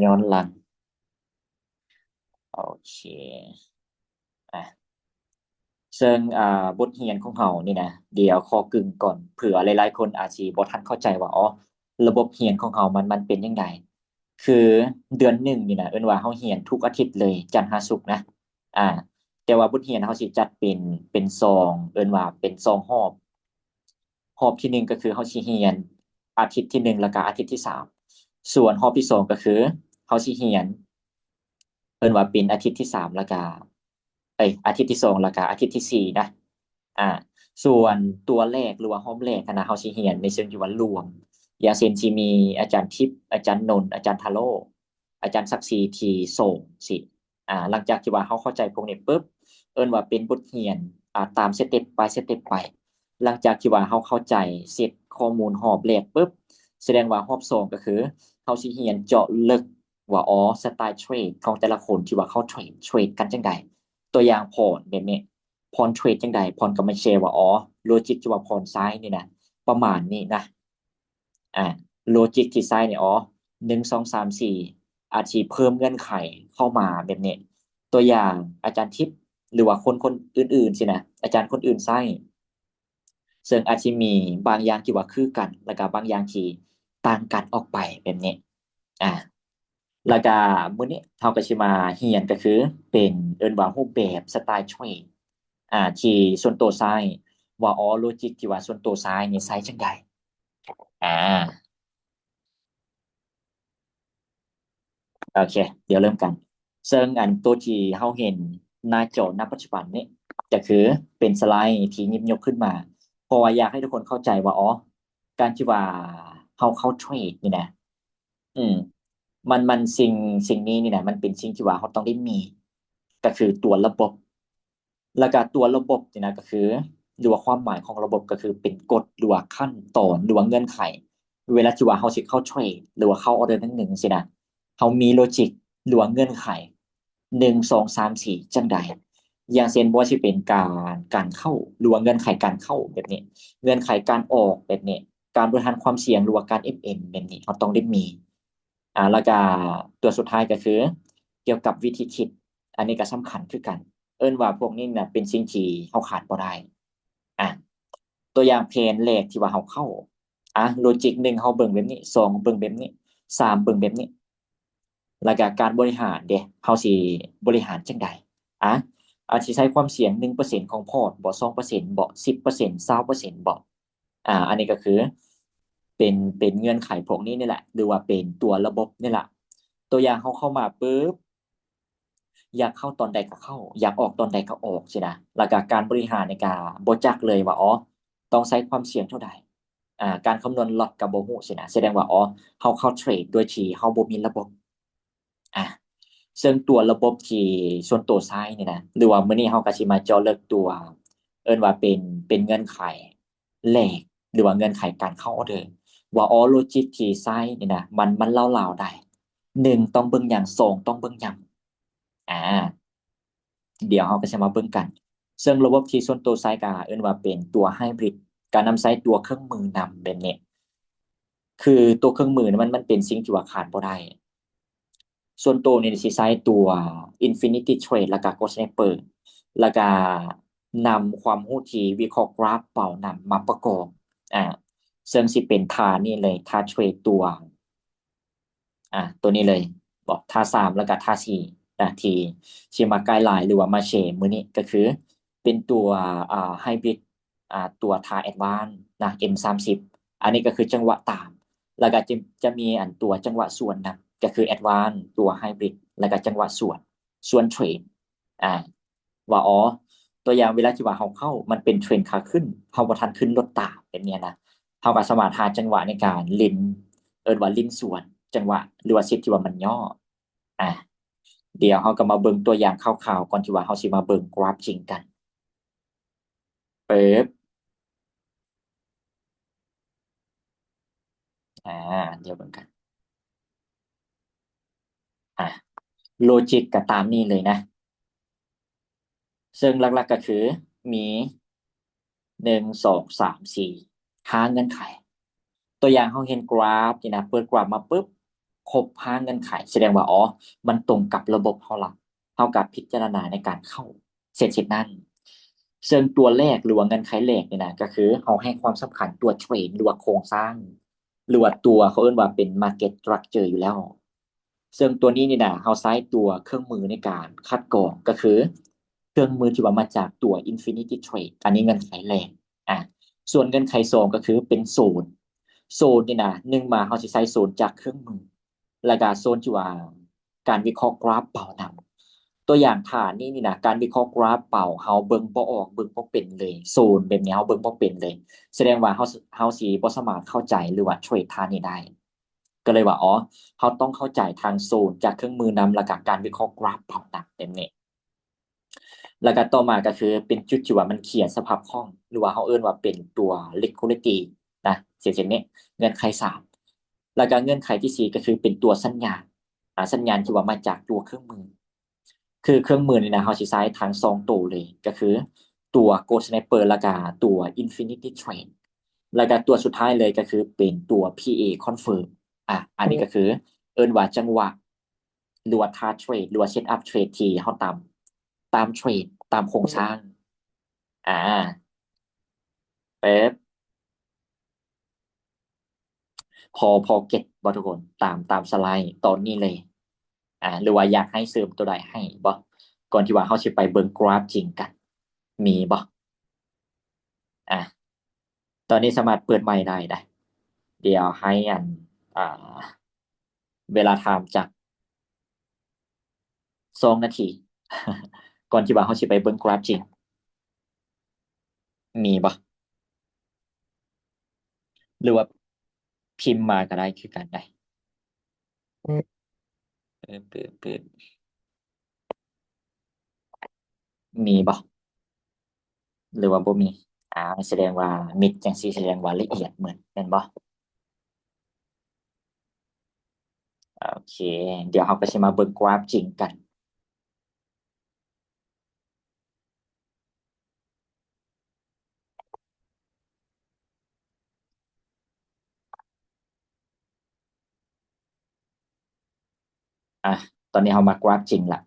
ຍ້ອນຫຼັງ. ໂອເຄ ອາ ເຊິ່ງ ອາ ບົດຮຽນຂອງເຮົານີ້ນະ ດຽວຂໍກຶ່ງກ່ອນ ເຜື່ອຫຼາຍໆຄົນອາດຊິບໍ່ທັນເຂົ້າໃຈວ່າ ອໍ ລະບົບຮຽນຂອງເຮົາມັນ ມັນເປັນຈັ່ງໃດ. ຄືເດືອນໜຶ່ງນີ້ນະ ເອີ້ນວ່າເຮົາຮຽນທຸກອາທິດເລີຍ ຈັນ ຫາ ສຸກນະ. ອາ ແຕ່ວ່າບົດຮຽນເຮົາຊິຈັດເປັນ ເປັນສອງ ເອີ້ນວ່າເປັນສອງຮອບ. ຮອບທີໜຶ່ງກໍຄືເຮົາຊິຮຽນອາທິດທີໜຶ່ງ ແລ້ວກະອາທິດທີສາມ. ສ່ວນຮອບທີສອງກໍຄືເຮົາຊິຮຽນ ເອີ້ນວ່າເປັນອາທິດທີສາມ ແລ້ວກະ ເອີຍ ອາທິດທີສອງ ແລ້ວກະອາທິດທີສີ່ນະ. ອາ ສ່ວນຕົວແລກ ຫຼືວ່າຮອບແລກຫັ້ນນະ ເຮົາຊິຮຽນໃນເຊີງທີ່ວ່າລວມ ຢ່າງເຊັ່ນ ຊິມີອາຈານທິບ ອາຈານນົນ ອາຈານທາໂລ ອາຈານສັກສີ ທີ່ສອນຊີ້. ອາ ຫຼັງຈາກທີ່ວ່າເຮົາເຂົ້າໃຈພວກນີ້ປຶບ ເອີ້ນວ່າເປັນບົດຮຽນ ອາ ຕາມ step by step ໄປ. ຫຼັງຈາກທີ່ວ່າເຮົາເຂົ້າໃຈເຊັດຂໍ້ມູນຮອບແລກປຶບ ສະແດງວ່າຮອບສອງກໍຄືເຮົາຊິຮຽນເຈາະເລິກວ່າ ອໍ ສະໄຕເທຣດຂອງແຕ່ລະຄົນທີ່ວ່າເຂົາເທຣດ ເທຣດກັນຈັ່ງໃດ. ຕົວຢ່າງພອນແບບນີ້ ພອນເທຣດຈັ່ງໃດ ພອນກໍມາແຊວ່າ ອໍ ໂລຈິກທີ່ວ່າພອນໃຊ້ນີ້ນະ ປະມານນີ້ນະ. ອາ ໂລຈິກທີ່ໃຊ້ນີ້ ອໍ ໜຶ່ງ ສອງ ສາມ ສີ່ ອາດຊິເພີ່ມເງື່ອນໄຂເຂົ້າມາແບບນີ້. ຕົວຢ່າງອາຈານທິບ ຫຼືວ່າຄົນ ຄົນອື່ນໆຊີ້ນະ ອາຈານຄົນອື່ນໃຊ້ ເຊິ່ງອາດຊິມີບາງຢ່າງທີ່ວ່າຄືກັນ ແລ້ວກະບາງຢ່າງທີ່ຕ່າງກັນອອກໄປແບບນີ້. ອາ ແລ້ວກະມື້ນີ້ເຮົາກໍຊິມາຮຽນ ກໍຄືເປັນ ເອີ້ນວ່າຮູບແບບສະໄຕເທຣດ ອາ ທີ່ສ່ວນໂຕໃຊ້ ວ່າ ອໍ ໂລຈິກທີ່ວ່າສ່ວນໂຕໃຊ້ນີ້ໃຊ້ຈັ່ງໃດ. ອາ ໂອເຄ ດຽວເລີ່ມກັນ. ເຊິ່ງອັນໂຕທີ່ເຮົາເຫັນໜ້າຈໍນະປັດຈຸບັນນີ້ ຈະຄືເປັນສະໄລທີ່ຍິບຍົກຂຶ້ນມາ ເພາະວ່າຢາກໃຫ້ທຸກຄົນເຂົ້າໃຈວ່າ ອໍ ການທີ່ວ່າເຮົາເຂົ້າເທຣດນີ້ນະ ອືມ ມັນ ມັນ ສິ່ງ ສິ່ງນີ້ນີ້ນະ ມັນເປັນສິ່ງທີ່ວ່າເຮົາຕ້ອງໄດ້ມີ ກໍຄືຕົວລະບົບ. ແລ້ວກະຕົວລະບົບນີ້ນະ ກໍຄື ຫຼືວ່າຄວາມໝາຍຂອງລະບົບ ກໍຄືເປັນກົດ ຫຼືວ່າຂັ້ນຕອນ ຫຼືວ່າເງື່ອນໄຂ ເວລາທີ່ວ່າເຮົາຊິເຂົ້າເທຣດ ຫຼືວ່າເຂົ້າອໍເດີໜຶ່ງຊີ້ນະ ເຮົາມີໂລຈິກ ຫຼືວ່າເງື່ອນໄຂ ໜຶ່ງ ສອງ ສາມ ສີ່ ຈັ່ງໃດ. ຢ່າງເຊັ່ນ ບໍ່ວ່າຊິເປັນການ ການເຂົ້າ ຫຼືວ່າເງື່ອນໄຂການເຂົ້າແບບນີ້ ເງື່ອນໄຂການອອກແບບນີ້ ການບໍລິຫານຄວາມສ່ຽງ ຫຼືວ່າການເອັມເອັມແບບນີ້ ເຮົາຕ້ອງໄດ້ມີ. ອາ ແລ້ວກະຕົວສຸດທ້າຍກໍຄື ກ່ຽວກັບວິທີຄິດ ອັນນີ້ກໍສຳຄັນຄືກັນ. ເອີ້ນວ່າພວກນີ້ນະເປັນສິ່ງທີ່ເຮົາຂາດບໍ່ໄດ້. ອາ ຕົວຢ່າງແຜນແລກທີ່ວ່າເຮົາເຂົ້າ ອາ ໂລຈິກ ໜຶ່ງ ເຮົາເບິ່ງແບບນີ້ ສອງ ເບິ່ງແບບນີ້ ສາມ ເບິ່ງແບບນີ້ ແລ້ວກະການບໍລິຫານເດ ເຮົາຊິບໍລິຫານຈັ່ງໃດ? ອາ ອາດຊິໃຊ້ຄວາມສ່ຽງ ໜຶ່ງເປີເຊັນຂອງພອດບໍ ສອງເປີເຊັນບໍ ສິບເປີເຊັນ ຊາວເປີເຊັນບໍ? ອາ ອັນນີ້ກໍຄືເປັນ ເປັນເງື່ອນໄຂພວກນີ້ນີ້ແຫຼະ ຫຼືວ່າເປັນຕົວລະບົບນີ້ລະ. ຕົວຢ່າງເຮົາເຂົ້າມາປຶບ ຢາກເຂົ້າຕອນໃດກໍເຂົ້າ ຢາກອອກຕອນໃດກໍອອກຊີ້ນະ ແລ້ວກະການບໍລິຫານນີ້ກະບໍ່ຈັກເລີຍວ່າ ອໍ ຕ້ອງໃຊ້ຄວາມສ່ຽງເທົ່າໃດ. ອາ ການຄຳນວນລັອດກໍບໍ່ຮູ້ຊີ້ນະ ສະແດງວ່າ ອໍ ເຮົາເຂົ້າເທຣດໂດຍທີ່ເຮົາບໍ່ມີລະບົບ. ອາ ເຊິ່ງຕົວລະບົບທີ່ສ່ວນໂຕໃຊ້ນີ້ນະ ຫຼືວ່າມື້ນີ້ເຮົາກໍຊິມາເຈາະເລິກຕົວ ເອີ້ນວ່າເປັນ ເປັນເງື່ອນໄຂແລກ ຫຼືວ່າເງື່ອນໄຂການເຂົ້າອໍເດີ ວ່າ ອໍ ໂລຈິກທີ່ໃຊ້ນີ້ນະ ມັນ ມັນເລົ່າລາວໄດ້ ໜຶ່ງ ຕ້ອງເບິ່ງຫຍັງ ສອງ ຕ້ອງເບິ່ງຫຍັງ. ອາ ດຽວເຮົາກໍຈະມາເບິ່ງກັນ. ເຊິ່ງລະບົບທີ່ສ່ວນໂຕໃຊ້ກໍເອີ້ນວ່າເປັນຕົວໄຮບຣິດ ການນຳໃຊ້ຕົວເຄື່ອງມືນຳແບບນີ້ ຄືຕົວເຄື່ອງມືນີ້ມັນ ມັນເປັນສິ່ງທີ່ວ່າຂາດບໍ່ໄດ້. ສ່ວນໂຕນີ້ຊິໃຊ້ຕົວ Infinity Trade ແລ້ວກະ Gold Sniper ແລ້ວກະນຳຄວາມຮູ້ທີ່ວິເຄາະກຣາຟເປົ່ານຳມາປະກອບ ອາ ເຊິ່ງຊິເປັນທ່ານີ້ເລີຍ ທ່າເທຣດຕົວ ອາ ຕົວນີ້ເລີຍ ບອກທ່າສາມ ແລ້ວກະທ່າສີ່ນະ ທີ່ຊິມາໄກໄລນ໌ ຫຼືວ່າມາແຊມື້ນີ້ ກໍຄືເປັນຕົວ ອາ ໄຮບຣິດ ອາ ຕົວທ່າແອັດວານນະ ເອັມສາມສິບ ອັນນີ້ກໍຄືຈັງຫວະຕາມ ແລ້ວກະຈະ ຈະມີອັນຕົວຈັງຫວະສວນນຳ ກໍຄືແອັດວານ ຕົວໄຮບຣິດ ແລ້ວກະຈັງຫວະສວນ ສວນເທຣດ ອາ ວ່າ ອໍ ຕົວຢ່າງເວລາທີ່ວ່າເຮົາເຂົ້າ ມັນເປັນເທຣນຂາຂຶ້ນ ເຮົາບໍ່ທັນຂຶ້ນລົດຕາມແບບນີ້ນະ ເຮົາກໍສາມາດຫາຈັງຫວະໃນການຫຼິ້ນ ເອີ້ນວ່າຫຼິ້ນສວນຈັງຫວະ ຫຼືວ່າເຊັດທີ່ວ່າມັນຫຍໍ້. ອາ ດຽວເຮົາກໍມາເບິ່ງຕົວຢ່າງຄ່າວໆ ກ່ອນທີ່ວ່າເຮົາຊິມາເບິ່ງກຣາຟຈິງກັນ. ປຶບ ອາ ດຽວເບິ່ງກັນ ອາ ໂລຈິກກໍຕາມນີ້ເລີຍນະ ເຊິ່ງຫຼັກໆກໍຄືມີ ໜຶ່ງ ສອງ ສາມ ສີ່ ຫ້າເງື່ອນໄຂ. ຕົວຢ່າງເຮົາເຫັນກຣາຟນີ້ນະ ເປີດກຣາຟມາປຶບ ຄົບຫ້າເງື່ອນໄຂ ສະແດງວ່າ ອໍ ມັນຕົງກັບລະບົບເຮົາລະ ເຮົາກໍພິຈາລະນາໃນການເຂົ້າເຊັດໆນັ້ນ. ເຊິ່ງຕົວແລກ ຫຼືວ່າເງື່ອນໄຂແລກນີ້ນະ ກໍຄືເຮົາໃຫ້ຄວາມສຳຄັນຕົວເທຣນ ຫຼືວ່າໂຄງສ້າງ ຫຼືວ່າຕົວເຂົາເອີ້ນວ່າເປັນ market structure ຢູ່ແລ້ວ. ເຊິ່ງຕົວນີ້ນີ້ນະ ເຮົາໃຊ້ຕົວເຄື່ອງມືໃນການຄັດກອງ ກໍຄືເຄື່ອງມືທີ່ວ່າມາຈາກຕົວ Infinity Trade ອັນນີ້ເງື່ອນໄຂແລກ. ອາ ສ່ວນເງື່ອນໄຂສອງ ກໍຄືເປັນໂຊນ. ໂຊນນີ້ນະ ໜຶ່ງມາເຮົາຊິໃຊ້ໂຊນຈາກເຄື່ອງມື ແລ້ວກະໂຊນທີ່ວ່າການວິເຄາະກຣາຟເປົານຳ. ຕົວຢ່າງທ່ານີ້ນີ້ນະ ການວິເຄາະກຣາຟເປົາ ເຮົາເບິ່ງບໍ່ອອກ ເບິ່ງບໍ່ເປັນເລີຍ. ໂຊນແບບນີ້ເຮົາເບິ່ງບໍ່ເປັນເລີຍ ສະແດງວ່າເຮົາ ເຮົາຊິບໍ່ສາມາດເຂົ້າໃຈ ຫຼືວ່າເທຣດທ່ານີ້ໄດ້. ກໍເລີຍວ່າ ອໍ ເຮົາຕ້ອງເຂົ້າໃຈທາງໂຊນຈາກເຄື່ອງມືນຳ ແລ້ວກະການວິເຄາະກຣາຟເປົານຳແບບນີ້. ແລ້ວກະຕໍ່ມາກໍຄືເປັນຈຸດທີ່ວ່າມັນເຄຍສະພາບຄ່ອງ ຫຼືວ່າເຮົາເອີ້ນວ່າເປັນຕົວ liquidity ນະ ເຊັ່ນນີ້ ເງື່ອນໄຂສາມ. ແລ້ວກະເງື່ອນໄຂທີສີ່ ກໍຄືເປັນຕົວສັນຍານ ອາ ສັນຍານທີ່ວ່າມາຈາກຕົວເຄື່ອງມື. ຄືເຄື່ອງມືນີ້ນະ ເຮົາຊິໃຊ້ທັງສອງໂຕເລີຍ ກໍຄືຕົວ Gold Sniper ແລ້ວກະຕົວ Infinity Trade. ແລ້ວກະຕົວສຸດທ້າຍເລີຍ ກໍຄືເປັນຕົວ PA Confirm. ອາ ອັນນີ້ກໍຄືເອີ້ນວ່າຈັງຫວະ ຫຼືວ່າທ່າເທຣດ ຫຼືວ່າ set up trade ທີ່ເຮົາຕາມ ຕາມເທຣດ ຕາມໂຄງສ້າງ. ອາ ເປັບ ພໍ ພໍເກັດບໍ່ທຸກຄົນ? ຕາມ ຕາມສະໄລຕອນນີ້ເລີຍ. ອາ ຫຼືວ່າຢາກໃຫ້ເສີມຕົວໃດໃຫ້ບໍ່? ກ່ອນທີ່ວ່າເຮົາຊິໄປເບິ່ງກຣາຟຈິງກັນ ມີບໍ່? ອາ ຕອນນີ້ສາມາດເປີດໄມໄດ້ນະ. ດຽວໃຫ້ອັນ ອາ ເວລາຖາມຈັກສອງນາທີ ກ່ອນທີ່ວ່າເຮົາຊິໄປເບິ່ງກຣາຟຈິງ ມີບໍ່? ຫຼືວ່າພິມມາກໍໄດ້ຄືກັນໄດ໋. ເອີ ເປີດ ເປີດ ມີບໍ່ ຫຼືວ່າບໍ່ມີ? ອາ ສະແດງວ່າມິດຈັ່ງຊີ້ ສະແດງວ່າລະອຽດໝົດແມ່ນບໍ່? ໂອເຄ ດຽວເຮົາກໍຊິມາເບິ່ງກຣາຟຈິງກັນ. ອາ ຕອນນີ້ເຮົາມາກຣາຟຈິງລະ.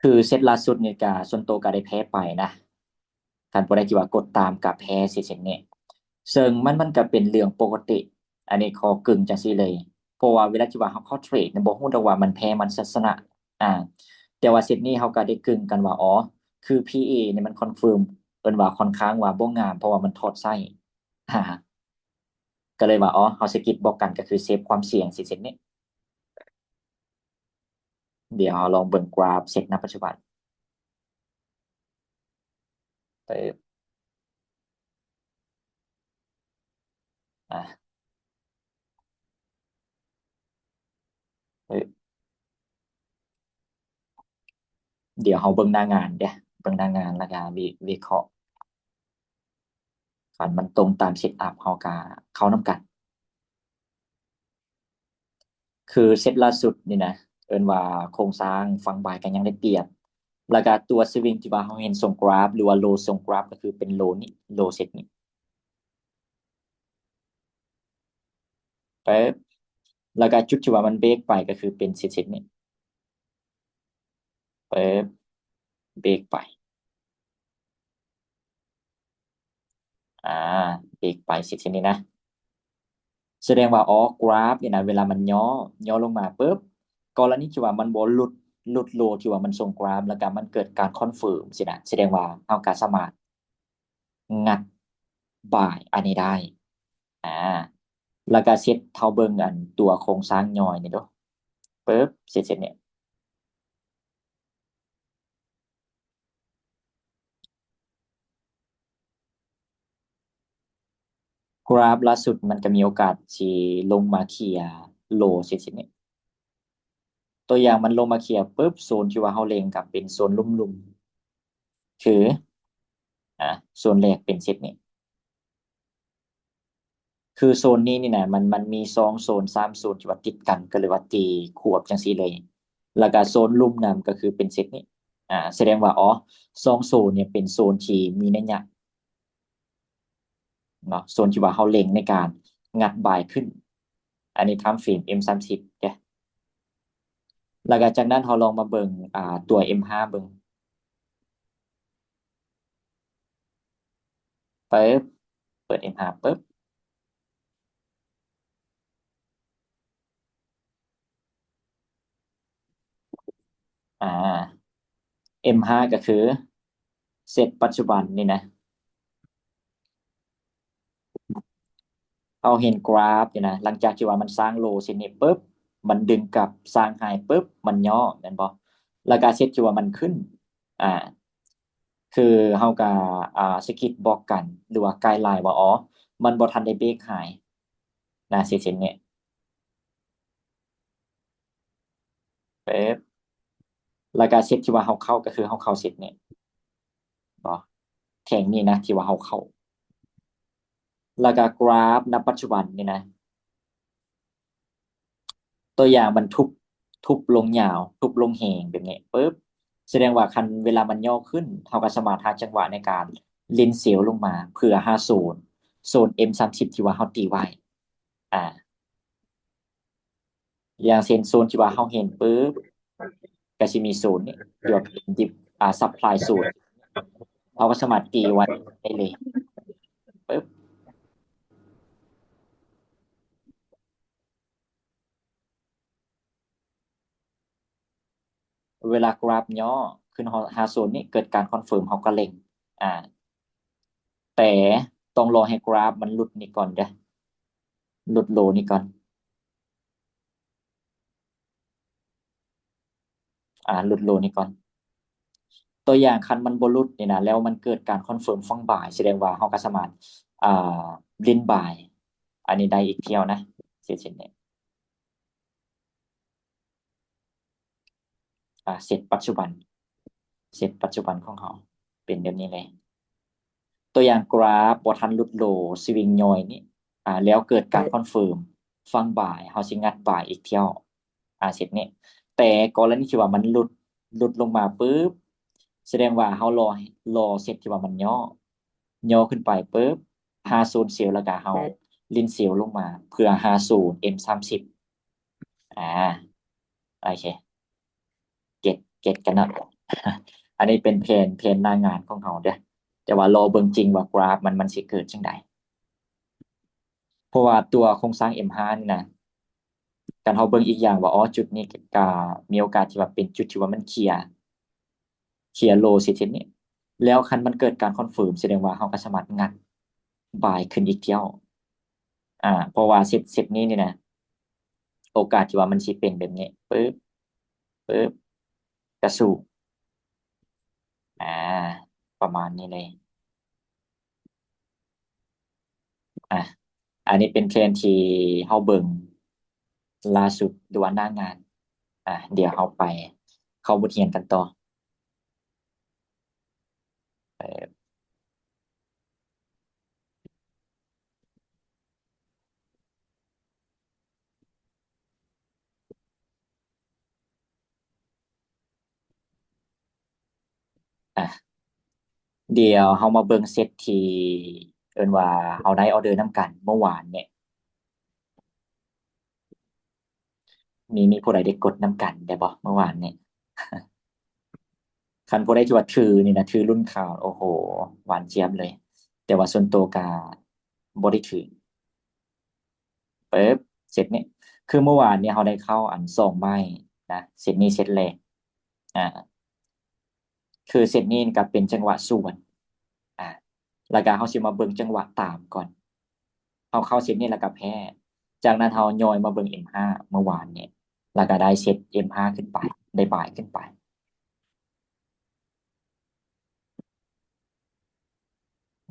ຄືເຊັດລ່າສຸດນີ້ກະ ສ່ວນໂຕກະໄດ້ແພ້ໄປນະ. ຄັນຜູ້ໃດທີ່ວ່າກົດຕາມກະແພ້ເຊັ່ນນີ້ ເຊິ່ງມັນ ມັນກະເປັນເລື່ອງປົກກະຕິ. ອັນນີ້ຂໍກຶ່ງຈັ່ງຊີ້ເລີຍ ເພາະວ່າເວລາທີ່ວ່າເຮົາເຂົ້າເທຣດນີ້ ບໍ່ຮູ້ດອກວ່າມັນແພ້ມັນຊະຊະນະ. ອາ ແຕ່ວ່າເຊັດນີ້ເຮົາກະໄດ້ກຶ່ງກັນວ່າ ອໍ ຄື ພີເອ ນີ້ມັນຄອນເຟີມ ເອີ້ນວ່າຄ່ອນຂ້າງວ່າບໍ່ງາມ ເພາະວ່າມັນຖອດໄສ້. ອາ ກະເລີຍວ່າ ອໍ ເຮົາສະກິດບລັອກກັນ ກະຄືເຊບຄວາມສ່ຽງເຊັ່ນນີ້. ດຽວເຮົາລອງເບິ່ງກຣາຟເຊັດນະປັດຈຸບັນ. ປຶບ ອາ ປຶບ ດຽວເຮົາເບິ່ງໜ້າງານເດີ້ ເບິ່ງໜ້າງານ ແລ້ວກະວິ ວິເຄາະ. ຄັນມັນຕົງຕາມເຊັດອັບ ເຮົາກະເຂົ້ານຳກັນ. ຄືເຊັດລ່າສຸດນີ້ນະ ເອີ້ນວ່າໂຄງສ້າງຝັ່ງບາຍກໍຍັງໄດ້ປຽບ ແລ້ວກະຕົວສະວິງທີ່ວ່າເຮົາເຫັນຊົງກຣາຟ ຫຼືວ່າໂລຊົງກຣາຟ ກໍຄືເປັນໂລນີ້ ໂລເຊັດນີ້ ປຶບ ແລ້ວກະຈຸດທີ່ວ່າມັນເບຣກໄປ ກໍຄືເປັນເຊັດ ເຊັດນີ້ ປຶບ ເບຣກໄປ. ອາ ເບຣກໄປເຊັ່ນນີ້ນະ ສະແດງວ່າ ອໍ ກຣາຟນີ້ນະ ເວລາມັນຫຍໍ້ ຫຍໍ້ລົງມາປຶບ ກໍລະນີທີ່ວ່າມັນບໍ່ຫຼຸດ ຫຼຸດໂລທີ່ວ່າມັນຊົງກຣາຟ ແລ້ວກະມັນເກີດການຄອນເຟີມຊີ້ນະ ສະແດງວ່າເຮົາກະສາມາດງັດບາຍອັນນີ້ໄດ້. ອາ ແລ້ວກະເຊັດ ເຮົາເບິ່ງອັນຕົວໂຄງສ້າງຍ່ອຍນີ້ດູ ປຶບ ເຊັດ ເຊັດນີ້ ກຣາຟລ່າສຸດມັນກະມີໂອກາດຊິລົງມາເຄຍໂລເຊັ່ນນີ້ ຕົວຢ່າງມັນລົງມາເຄຍປຶບ ໂຊນທີ່ວ່າເຮົາເລັງກະເປັນໂຊນລຸ່ມໆ ຄື ອາ ໂຊນແລກເປັນເຊັ່ນນີ້. ຄືໂຊນນີ້ນີ້ນະ ມັນ ມັນມີສອງໂຊນ ສາມໂຊນທີ່ວ່າຕິດກັນ ກໍເລີຍວ່າຕີຂວບຈັ່ງຊີ້ເລີຍ. ແລ້ວກໍໂຊນລຸ່ມນຳກໍຄືເປັນເຊັດນີ້ ອາ ສະແດງວ່າ ອໍ ສອງໂຊນນີ້ເປັນໂຊນທີ່ມີໄລຍະເນາະ ໂຊນທີ່ວ່າເຮົາເລັງໃນການງັດບາຍຂຶ້ນ. ອັນນີ້ time frame ເອັມສາມສິບເດ້. ແລ້ວກໍຈາກນັ້ນເຮົາລອງມາເບິ່ງ ອາ ຕົວ ເອັມຫ້າ ເບິ່ງ. ປຶບ ເປີດ ເອັມຫ້າ ປຶບ ອາ ເອັມຫ້າ ກໍຄືເຊັດປັດຈຸບັນນີ້ນະ. ເຮົາເຫັນກຣາຟນີ້ນະ ຫຼັງຈາກທີ່ວ່າມັນສ້າງໂລເຊັ່ນນີ້ປຶບ ມັນດຶງກັບ ສ້າງໄຮປຶບ ມັນຫຍໍ້ ແມ່ນບໍ່? ແລ້ວກໍເຊັດທີ່ວ່າມັນຂຶ້ນ ອາ ຄືເຮົາກໍ ອາ ສະກິດບອກກັນ ຫຼືວ່າໄກລາຍວ່າ ອໍ ມັນບໍ່ທັນໄດ້ເບຣກໄຮນະ ເຊັ່ນນີ້ ປຶບ ແລ້ວກໍເຊັດທີ່ວ່າເຮົາເຂົ້າ ກໍຄືເຮົາເຂົ້າເຊັດນີ້ ບໍ່ ແທ່ງນີ້ນະ ທີ່ວ່າເຮົາເຂົ້າ ແລ້ວກໍກຣາຟນະ ປັດຈຸບັນນີ້ນະ ຕົວຢ່າງມັນທຸບ ທຸບລົງຍາວ ທຸບລົງແຮງແບບນີ້ປຶບ ສະແດງວ່າຄັນເວລາມັນຫຍໍ້ຂຶ້ນ ເຮົາກໍສາມາດຫາຈັງຫວະໃນການຫຼິ້ນເຊວລົງມາ ເພື່ອຫາໂຊນ ໂຊນ ເອັມສາມສິບ ທີ່ວ່າເຮົາຕີໄວ້ ອາ ຢ່າງເຊັ່ນໂຊນທີ່ວ່າເຮົາເຫັນປຶບ ກໍຊິມີໂຊນນີ້ ທີ່ວ່າເປັນດິບ ອາ ຊັບພລາຍໂຊນ ເຮົາກໍສາມາດຕີໄວ້ໄດ້ເລີຍ ປຶບ ເວລາກຣາຟຫຍໍ້ຂຶ້ນຫາໂຊນນີ້ ເກີດການຄອນເຟີມ ເຮົາກໍເລັງ ອາ ແຕ່ຕ້ອງລໍໃຫ້ກຣາຟມັນຫຼຸດນີ້ກ່ອນເດີ້ ຫຼຸດໂລນີ້ກ່ອນ ອາ ຫຼຸດໂລນີ້ກ່ອນ ຕົວຢ່າງຄັນມັນບໍ່ຫຼຸດນີ້ນະ ແລ້ວມັນເກີດການຄອນເຟີມຝັ່ງບາຍ ສະແດງວ່າເຮົາກໍສາມາດ ອາ ຫຼິ້ນບາຍອັນນີ້ໄດ້ອີກທ່ຽວນະ ເຊັ່ນນີ້ ອາ ເຊັດປັດຈຸບັນ ເຊັດປັດຈຸບັນຂອງເຮົາເປັນແບບນີ້ເລີຍ ຕົວຢ່າງກຣາຟບໍ່ທັນຫຼຸດໂລ ສະວິງຍ່ອຍນີ້ ອາ ແລ້ວເກີດການຄອນເຟີມຝັ່ງບາຍ ເຮົາຊິງັດບາຍອີກທ່ຽວ ອາ ເຊັດນີ້ ແຕ່ກໍລະນີທີ່ວ່າມັນຫຼຸດ ຫຼຸດລົງມາປຶບ ສະແດງວ່າເຮົາລໍ ລໍເຊັດທີ່ວ່າມັນຫຍໍ້ ຫຍໍ້ຂຶ້ນໄປປຶບ ຫາໂຊນເຊວ ແລ້ວກະເຮົາຫຼິ້ນເຊວລົງມາ ເພື່ອຫາໂຊນ ເອັມສາມສິບ ອາ ໂອເຄ ເກັດ ເກັດກັນເນາະ ອັນນີ້ເປັນແຜນ ແຜນໜ້າງານຂອງເຮົາເດີ້ ແຕ່ວ່າລໍເບິ່ງຈິງວ່າກຣາຟມັນ ມັນຊິເກີດຈັ່ງໃດ ເພາະວ່າຕົວໂຄງສ້າງ ເອັມຫ້າ ນີ້ນະ ຄັນເຮົາເບິ່ງອີກຢ່າງວ່າ ອໍ ຈຸດນີ້ກະມີໂອກາດທີ່ວ່າເປັນຈຸດທີ່ວ່າມັນເຄຍ ເຄຍໂລເຊັ່ນນີ້ ແລ້ວຄັນມັນເກີດການຄອນເຟີມ ສະແດງວ່າເຮົາກໍສາມາດງັດບາຍຂຶ້ນອີກທ່ຽວ ອາ ເພາະວ່າເຊັດ ເຊັດນີ້ນີ້ນະ ໂອກາດທີ່ວ່າມັນຊິເປັນແບບນີ້ ປຶບ ປຶບ ກະສູ້ ອາ ປະມານນີ້ເລີຍ. ອາ ອັນນີ້ເປັນແຜນທີ່ເຮົາເບິ່ງລ່າສຸດ ຫຼືວ່າໜ້າງານ. ອາ ດຽວເຮົາໄປເຂົ້າບົດຮຽນກັນຕໍ່. ອາ ດຽວເຮົາມາເບິ່ງເຊັດທີ່ເອີ້ນວ່າເຮົາໄດ້ອໍເດີນຳກັນເມື່ອວານນີ້. ມີ ມີຜູ້ໃດໄດ້ກົດນຳກັນໄດ້ບໍ່ເມື່ອວານນີ້? ຄັນຜູ້ໃດທີ່ວ່າຖືນີ້ນະ ຖືລຸ້ນຂາວ ໂອ້ໂຫ ຫວານຈຽບເລີຍ. ແຕ່ວ່າສ່ວນໂຕກະບໍ່ໄດ້ຖື. ປຶບ ເຊັດນີ້ ຄືເມື່ອວານນີ້ເຮົາໄດ້ເຂົ້າອັນສອງໄມ້ນະ ເຊັດນີ້ເຊັດແລກ. ອາ ຄືເຊັດນີ້ກໍເປັນຈັງຫວະສວນ ອາ ແລ້ວກໍເຮົາຊິມາເບິ່ງຈັງຫວະຕາມກ່ອນ. ເຮົາເຂົ້າເຊັດນີ້ແລ້ວກໍແພ້. ຈາກນັ້ນເຮົາຍ່ອຍມາເບິ່ງເອັມຫ້າເມື່ອວານນີ້ ແລ້ວກໍໄດ້ເຊັດເອັມຫ້າຂຶ້ນໄປ ໄດ້ບາຍຂຶ້ນໄປ.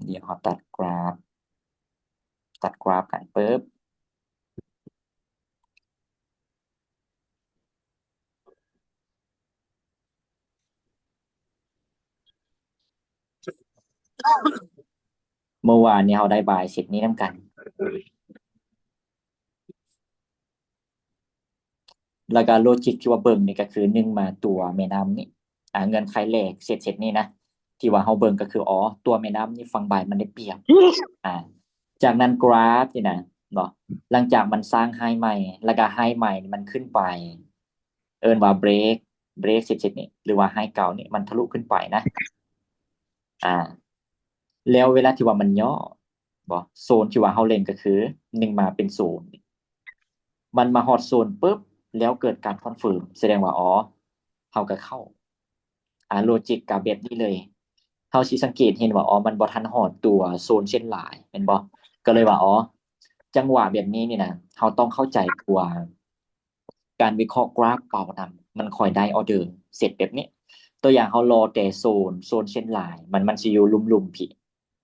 ດຽວເຮົາຕັດກຣາຟ ຕັດກຣາຟກັນປຶບ. ເມື່ອວານນີ້ເຮົາໄດ້ບາຍເຊັດນີ້ນຳກັນ. ແລ້ວກໍໂລຈິກທີ່ວ່າເບິ່ງນີ້ກໍຄື ໜຶ່ງ ມາຕົວແມ່ນ້ຳນີ້ ອາ ເງື່ອນໄຂແລກເຊັດ ເຊັດນີ້ນະ ທີ່ວ່າເຮົາເບິ່ງກໍຄື ອໍ ຕົວແມ່ນ້ຳນີ້ຝັ່ງບ່າຍມັນໄດ້ປຽບ ອາ ຈາກນັ້ນກຣາຟນີ້ນະເນາະ ຫຼັງຈາກມັນສ້າງໄຮໃໝ່ ແລ້ວກໍໄຮໃໝ່ນີ້ມັນຂຶ້ນໄປ ເອີ້ນວ່າເບຣກ ເບຣກເຊັດ ເຊັດນີ້ ຫຼືວ່າໄຮເກົ່ານີ້ມັນທະລຸຂຶ້ນໄປນະ ອາ ແລ້ວເວລາທີ່ວ່າມັນຫຍໍ້ ບໍ່ ໂຊນທີ່ວ່າເຮົາເລັງກໍຄື ໜຶ່ງ ມາເປັນໂຊນ ມັນມາຮອດໂຊນປຶບ ແລ້ວເກີດການຄອນເຟີມ ສະແດງວ່າ ອໍ ເຮົາກໍເຂົ້າ ອາ ໂລຈິກກໍແບບນີ້ເລີຍ ເຮົາຊິສັງເກດເຫັນວ່າ ອໍ ມັນບໍ່ທັນຮອດຕົວໂຊນເສັ້ນລາຍ ແມ່ນບໍ່? ກໍເລີຍວ່າ ອໍ ຈັງຫວະແບບນີ້ນີ້ນະ ເຮົາຕ້ອງເຂົ້າໃຈຕົວ ການວິເຄາະກຣາຟເປົ່ານຳ ມັນຄ່ອຍໄດ້ອໍເດີເຊັດແບບນີ້ ຕົວຢ່າງເຮົາລໍແຕ່ໂຊນ ໂຊນເສັ້ນລາຍ ມັນ ມັນຊິຢູ່ລຸ່ມໆພີ້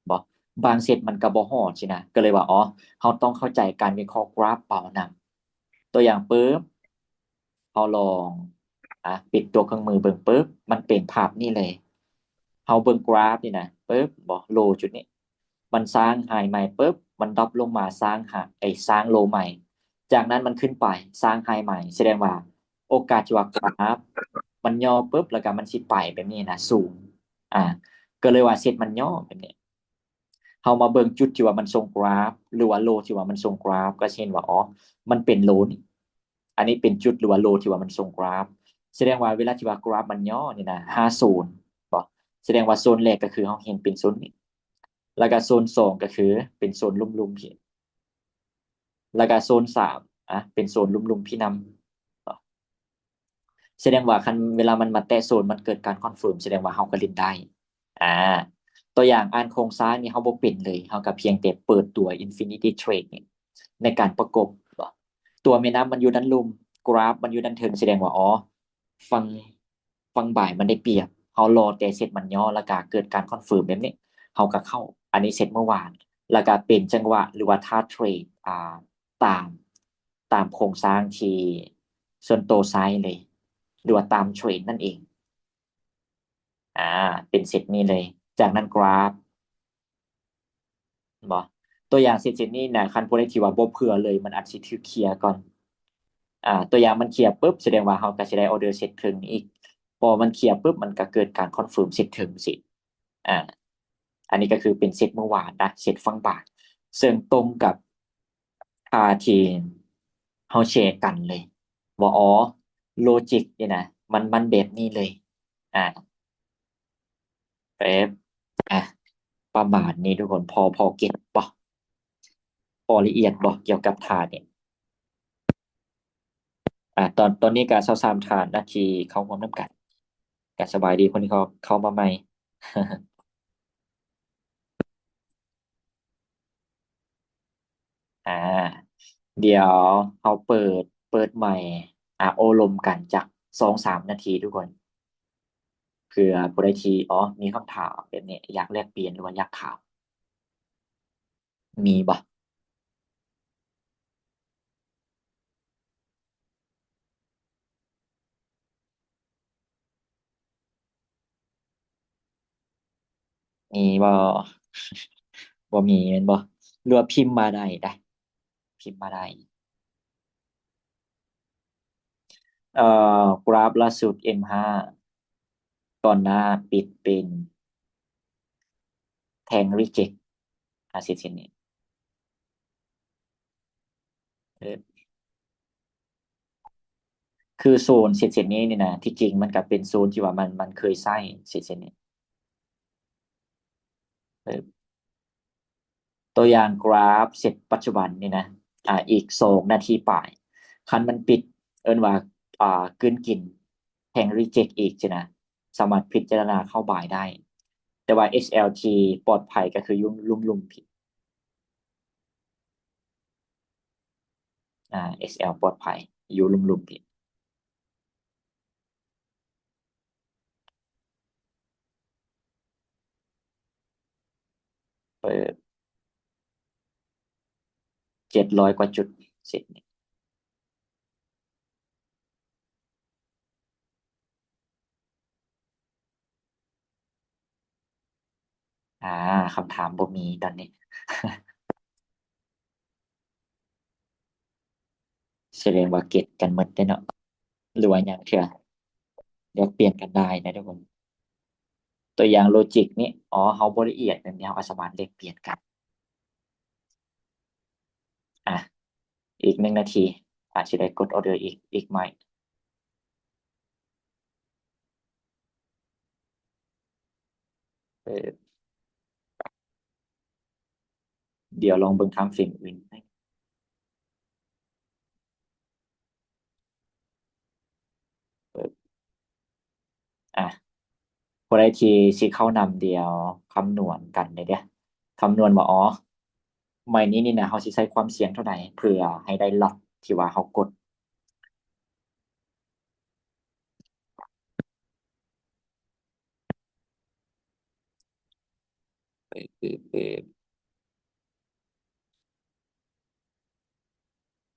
ບໍ່ ບາງເຊັດມັນກໍບໍ່ຮອດຊີ້ນະ ກໍເລີຍວ່າ ອໍ ເຮົາຕ້ອງເຂົ້າໃຈການວິເຄາະກຣາຟເປົ່ານຳ ຕົວຢ່າງປຶບ ເຮົາລອງ ອາ ປິດຕົວເຄື່ອງມືເບິ່ງປຶບ ມັນເປັນພາບນີ້ເລີຍ ເຮົາເບິ່ງກຣາຟນີ້ນະ ປຶບ ບໍ່ ໂລຈຸດນີ້ ມັນສ້າງໄຮໃໝ່ປຶບ ມັນດຣອບລົງມາສ້າງໄຮ ເອີຍ ສ້າງໂລໃໝ່ ຈາກນັ້ນມັນຂຶ້ນໄປສ້າງໄຮໃໝ່ ສະແດງວ່າໂອກາດທີ່ວ່າກຣາຟມັນຫຍໍ້ປຶບ ແລ້ວກໍມັນຊິໄປແບບນີ້ນະ ສູງ ອາ ກໍເລີຍວ່າເຊັດມັນຫຍໍ້ແບບນີ້ ເຮົາມາເບິ່ງຈຸດທີ່ວ່າມັນສົ່ງກຣາຟ ຫຼືວ່າໂລທີ່ວ່າມັນສົ່ງກຣາຟ ກໍຊິເຫັນວ່າ ອໍ ມັນເປັນໂລນີ້ ອັນນີ້ເປັນຈຸດ ຫຼືວ່າໂລທີ່ວ່າມັນສົ່ງກຣາຟ ສະແດງວ່າເວລາທີ່ວ່າກຣາຟມັນຫຍໍ້ນີ້ນະ ຫາໂຊນ ບໍ່ ສະແດງວ່າໂຊນແລກກໍຄືເຮົາເຫັນເປັນໂຊນນີ້ ແລ້ວກໍໂຊນສອງກໍຄືເປັນໂຊນລຸ່ມໆພີ້ ແລ້ວກໍໂຊນສາມ ອາ ເປັນໂຊນລຸ່ມໆພີ້ນຳ ສະແດງວ່າຄັນເວລາມັນມາແຕະໂຊນ ມັນເກີດການຄອນເຟີມ ສະແດງວ່າເຮົາກໍຫຼິ້ນໄດ້ ອາ ຕົວຢ່າງອ່ານໂຄງສ້າງນີ້ເຮົາບໍ່ເປັນເລີຍ ເຮົາກໍພຽງແຕ່ເປີດຕົວ Infinity Trade ນີ້ໃນການປະກົບ ຕົວແມ່ນ້ຳມັນຢູ່ດ້ານລຸ່ມ ກຣາຟມັນຢູ່ດ້ານເທິງ ສະແດງວ່າ ອໍ ຝັ່ງ ຝັ່ງບາຍມັນໄດ້ປຽບ ເຮົາລໍແຕ່ເຊັດມັນຫຍໍ້ ແລ້ວກະເກີດການຄອນເຟີມແບບນີ້ ເຮົາກະເຂົ້າ ອັນນີ້ເຊັດມື້ວານ ແລ້ວກະເປັນຈັງຫວະ ຫຼືວ່າທ່າເທຣດ ອາ ຕາມ ຕາມໂຄງສ້າງທີ່ສ່ວນໂຕໃຊ້ເລີຍ ຫຼືວ່າຕາມເທຣນນັ້ນເອງ ອາ ເປັນເຊັດນີ້ເລີຍ ຈາກນັ້ນກຣາຟ ບໍ່ ຕົວຢ່າງເຊັ່ນ ເຊັ່ນນີ້ນະ ຄັນຜູ້ໃດທີ່ວ່າບໍ່ເຜື່ອເລີຍ ມັນອາດຊິຖືກເຄຍກ່ອນ ອາ ຕົວຢ່າງມັນເຄຍປຶບ ສະແດງວ່າເຮົາກໍຊິໄດ້ອໍເດີເຊັດເທິງນີ້ອີກ ພໍມັນເຄຍປຶບ ມັນກໍເກີດການຄອນເຟີມເຊັດເທິງຊີ້ ອາ ອັນນີ້ກໍຄືເປັນເຊັດມື້ວານນະ ເຊັດຝັ່ງບາຍ ເຊິ່ງຕົງກັບ ອາ ທີ່ເຮົາແຊກັນເລີຍວ່າ ອໍ ໂລຈິກນີ້ນະ ມັນ ມັນແບບນີ້ເລີຍ ອາ ແປບ ອາ ປະມານນີ້ທຸກຄົນ ພໍ ພໍເກັດບໍ່? ພໍລະອຽດບໍ່ ກ່ຽວກັບທ່ານີ້? ອາ ຕອນ ຕອນນີ້ກໍຊາວສາມທ່ານນະ ທີ່ເຂົ້າຮ່ວມນຳກັນ ກໍສະບາຍດີຄົນທີ່ເຂົ້າ ເຂົ້າມາໃໝ່. ອາ ດຽວເຮົາເປີດ ເປີດໄມ ອາ ໂອ້ລົມກັນຈັກສອງສາມນາທີທຸກຄົນ ເພື່ອຜູ້ໃດທີ່ ອໍ ມີຄຳຖາມແບບນີ້ ຢາກແລກປ່ຽນ ຫຼືວ່າຢາກຖາມ ມີບໍ່? ມີບໍ່? ບໍ່ມີແມ່ນບໍ່? ຫຼືວ່າພິມມາໄດ້ ໄດ້ ພິມມາໄດ້. ເອີ ກຣາຟລ່າສຸດ ເອັມຫ້າ ຕອນໜ້າປິດເປັນແທ່ງຣີເຈັກ ອາ ເສັ້ນນີ້ ເອີ ຄືໂຊນເສັ້ນນີ້ນີ້ນະ ທີ່ຈິງມັນກະເປັນໂຊນທີ່ວ່າມັນ ມັນເຄີຍໃຊ້ເສັ້ນນີ້ ເອີ ຕົວຢ່າງກຣາຟເຊັດປັດຈຸບັນນີ້ນະ ອາ ອີກສອງນາທີປາຍ ຄັນມັນປິດ ເອີ້ນວ່າ ອາ ກືນກິນແທ່ງຣີເຈັກອີກຊີ້ນະ ສາມາດພິຈາລະນາເຂົ້າບາຍໄດ້ ແຕ່ວ່າ ເອັດແອລ ທີ່ປອດໄພກໍຄືຢູ່ລຸ່ມໆພີ້ ອາ ເອັດແອລ ປອດໄພ ຢູ່ລຸ່ມໆພີ້. ເປີດ ເຈັດຮ້ອຍກວ່າຈຸດ ເຊັດນີ້ ອາ ຄຳຖາມບໍ່ມີຕອນນີ້ ສະແດງວ່າເກັດກັນໝົດເດ້ເນາະ. ຫຼືວ່າຫຍັງເທື່ອ ແລກປ່ຽນກັນໄດ້ນະທຸກຄົນ. ຕົວຢ່າງໂລຈິກນີ້ ອໍ ເຮົາບໍ່ລະອຽດແບບນີ້ ເຮົາກໍສາມາດແລກປ່ຽນກັນ. ອ່ະ ອີກໜຶ່ງນາທີ ອາດຊິໄດ້ກົດອໍເດີອີກ ອີກໃໝ່. ເອີ ດຽວລອງເບິ່ງທາມເຟຣມອື່ນ. ອາ ຜູ້ໃດທີ່ຊິເຂົ້ານຳ ດຽວຄຳນວນກັນເດີ້ ຄຳນວນວ່າ ອໍ ໄມ້ນີ້ນີ້ນະ ເຮົາຊິໃຊ້ຄວາມສ່ຽງເທົ່າໃດ ເພື່ອໃຫ້ໄດ້ລັອດທີ່ວ່າເຮົາກົດ. ອືມ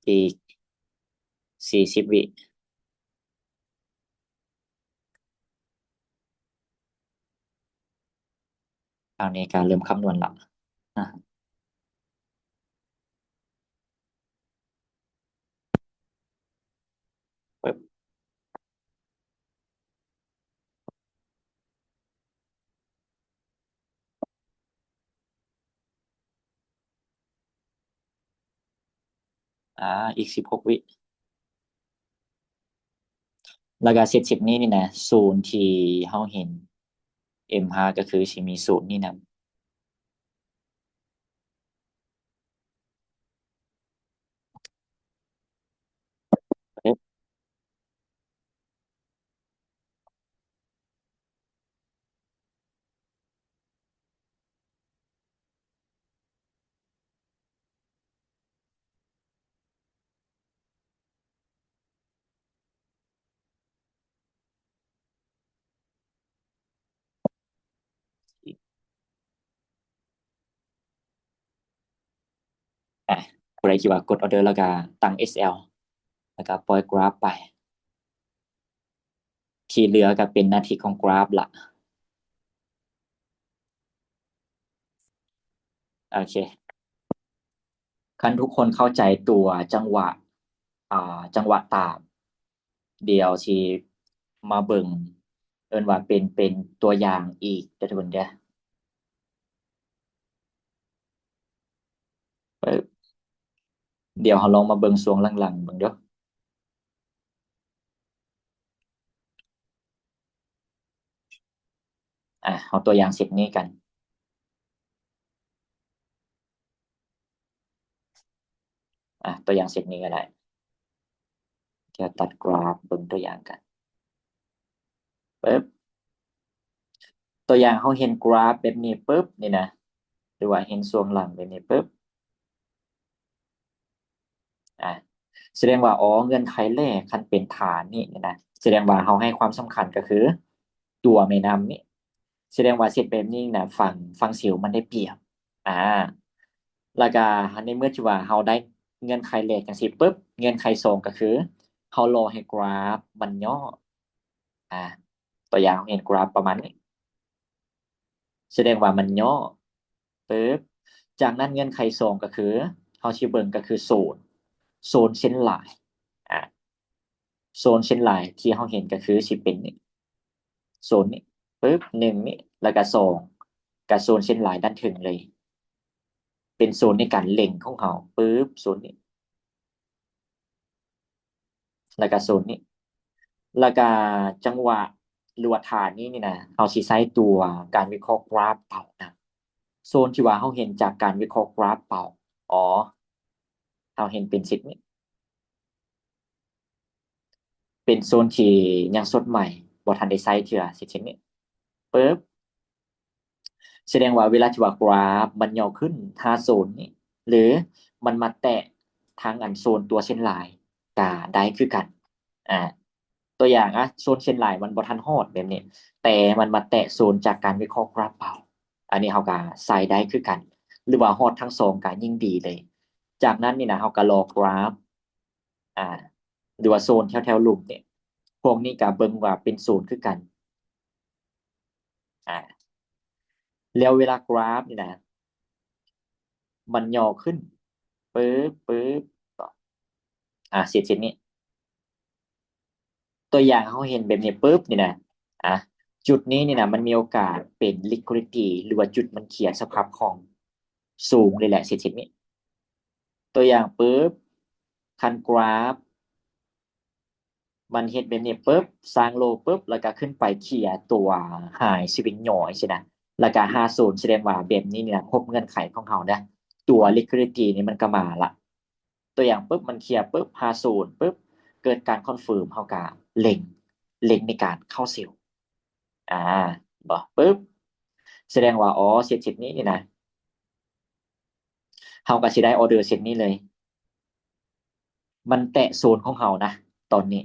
ອີກສີ່ສິບວິ. ອັນນີ້ກໍເລີ່ມຄຳນວນລະ ອາ ປຶບ ອາ ອີກສິບຫົກວິ ແລ້ວກໍເຊັດ ເຊັດນີ້ນີ້ນະ ໂຊນທີ່ເຮົາເຫັນ ເອັມຫ້າ ກໍຄືຊິມີໂຊນນີ້ນຳ. ອາ ຜູ້ໃດທີ່ວ່າກົດອໍເດີແລ້ວກໍຕັ້ງເອສແອລ ແລ້ວກໍປ່ອຍກຣາຟໄປ ທີ່ເຫຼືອກໍເປັນໜ້າທີ່ຂອງກຣາຟລະ. ໂອເຄ ຄັນທຸກຄົນເຂົ້າໃຈຕົວຈັງຫວະ ອາ ຈັງຫວະຕາມ ດຽວຊິມາເບິ່ງ ເອີ້ນວ່າເປັນ ເປັນຕົວຢ່າງອີກເດີ້ທຸກຄົນເດີ້. ປຶບ ດຽວເຮົາລອງມາເບິ່ງຊ່ວງຫຼັງໆເບິ່ງເດີ້. ອາ ເຮົາຕົວຢ່າງເຊັດນີ້ກັນ. ອາ ຕົວຢ່າງເຊັດນີ້ກໍໄດ້ ດຽວຕັດກຣາຟເບິ່ງຕົວຢ່າງກັນ. ປຶບ ຕົວຢ່າງເຮົາເຫັນກຣາຟແບບນີ້ປຶບນີ້ນະ ຫຼືວ່າເຫັນຊ່ວງຫຼັງແບບນີ້ປຶບ ອາ ສະແດງວ່າ ອໍ ເງື່ອນໄຂແລກ ຄັນເປັນຖານນີ້ນະ ສະແດງວ່າເຮົາໃຫ້ຄວາມສຳຄັນກໍຄືຕົວແມ່ນ້ຳນີ້ ສະແດງວ່າເຊັດແບບນີ້ນະ ຝັ່ງ ຝັ່ງເຊວມັນໄດ້ປຽບ. ອາ ແລ້ວກະໃນເມື່ອທີ່ວ່າເຮົາໄດ້ເງື່ອນໄຂແລກຈັ່ງຊີ້ປຶບ ເງື່ອນໄຂສອງກໍຄືເຮົາລໍໃຫ້ກຣາຟມັນຫຍໍ້. ອາ ຕົວຢ່າງເຮົາເຫັນກຣາຟປະມານນີ້ ສະແດງວ່າມັນຫຍໍ້ ປຶບ ຈາກນັ້ນເງື່ອນໄຂສອງກໍຄືເຮົາຊິເບິ່ງກໍຄືໂຊນ ໂຊນເສັ້ນລາຍ ອາ ໂຊນເສັ້ນລາຍທີ່ເຮົາເຫັນກໍຄືຊິເປັນນີ້ ໂຊນນີ້ປຶບ ໜຶ່ງນີ້ ແລ້ວກະສອງ ກະໂຊນເສັ້ນລາຍດ້ານເທິງເລີຍ ເປັນໂຊນໃນການເລັງຂອງເຮົາ ປຶບ ໂຊນນີ້ ແລ້ວກະໂຊນນີ້ ແລ້ວກະຈັງຫວະ ຫຼືວ່າຖານນີ້ນີ້ນະ ເຮົາຊິໃຊ້ຕົວການວິເຄາະກຣາຟເປົານຳ ໂຊນທີ່ວ່າເຮົາເຫັນຈາກການວິເຄາະກຣາຟເປົາ ອໍ ເຮົາເຫັນເປັນເຊັ່ນນີ້ ເປັນໂຊນທີ່ຍັງສົດໃໝ່ ບໍ່ທັນໄດ້ໃຊ້ເທື່ອ ເຊັ່ນນີ້ ປຶບ ສະແດງວ່າເວລາທີ່ວ່າກຣາຟມັນຫຍໍ້ຂຶ້ນ ຖ້າໂຊນນີ້ ຫຼືມັນມາແຕະທາງອັນໂຊນຕົວເສັ້ນລາຍ ກະໄດ້ຄືກັນ. ອາ ຕົວຢ່າງ ອາ ໂຊນເສັ້ນລາຍມັນບໍ່ທັນຮອດແບບນີ້ ແຕ່ມັນມາແຕະໂຊນຈາກການວິເຄາະກຣາຟເປົາ ອັນນີ້ເຮົາກະໃຊ້ໄດ້ຄືກັນ ຫຼືວ່າຮອດທັງສອງກະຍິ່ງດີເລີຍ. ຈາກນັ້ນນີ້ນະ ເຮົາກະລໍກຣາຟ ອາ ຫຼືວ່າໂຊນແຖວໆລຸ່ມນີ້ ພວກນີ້ກະເບິ່ງວ່າເປັນໂຊນຄືກັນ. ອາ ແລ້ວເວລາກຣາຟນີ້ນະ ມັນຫຍໍ້ຂຶ້ນ ປຶບ ປຶບ ອາ ເສັ້ນ ເສັ້ນນີ້ ຕົວຢ່າງເຮົາເຫັນແບບນີ້ປຶບນີ້ນະ ອ່າ ຈຸດນີ້ນີ້ນະ ມັນມີໂອກາດເປັນ liquidity ຫຼືວ່າຈຸດມັນເຄຍສະພາບຄ່ອງສູງເລີຍແຫຼະ ເຊັ່ນນີ້. ຕົວຢ່າງປຶບ ຄັນກຣາຟ ມັນເຮັດແບບນີ້ປຶບ ສ້າງໂລປຶບ ແລ້ວກໍຂຶ້ນໄປເຄຍຕົວ high swing ຫຍ້ອຍຊີ້ນະ ແລ້ວກໍຫາສູນ ສະແດງວ່າແບບນີ້ນີ້ນະ ຄົບເງື່ອນໄຂຂອງເຮົານະ ຕົວ liquidity ນີ້ມັນກໍມາລະ. ຕົວຢ່າງປຶບ ມັນເຄຍປຶບ ຫາສູນປຶບ ເກີດການ confirm ເຮົາກໍເລັງ ເລັງໃນການເຂົ້າເຊວ ອ່າ ບໍ່ ປຶບ ສະແດງວ່າ ອໍ ເຊັດ ເຊັດນີ້ນີ້ນະ ເຮົາກໍຊິໄດ້ອໍເດີເຊັດນີ້ເລີຍ. ມັນແຕະໂຊນຂອງເຮົານະ ຕອນນີ້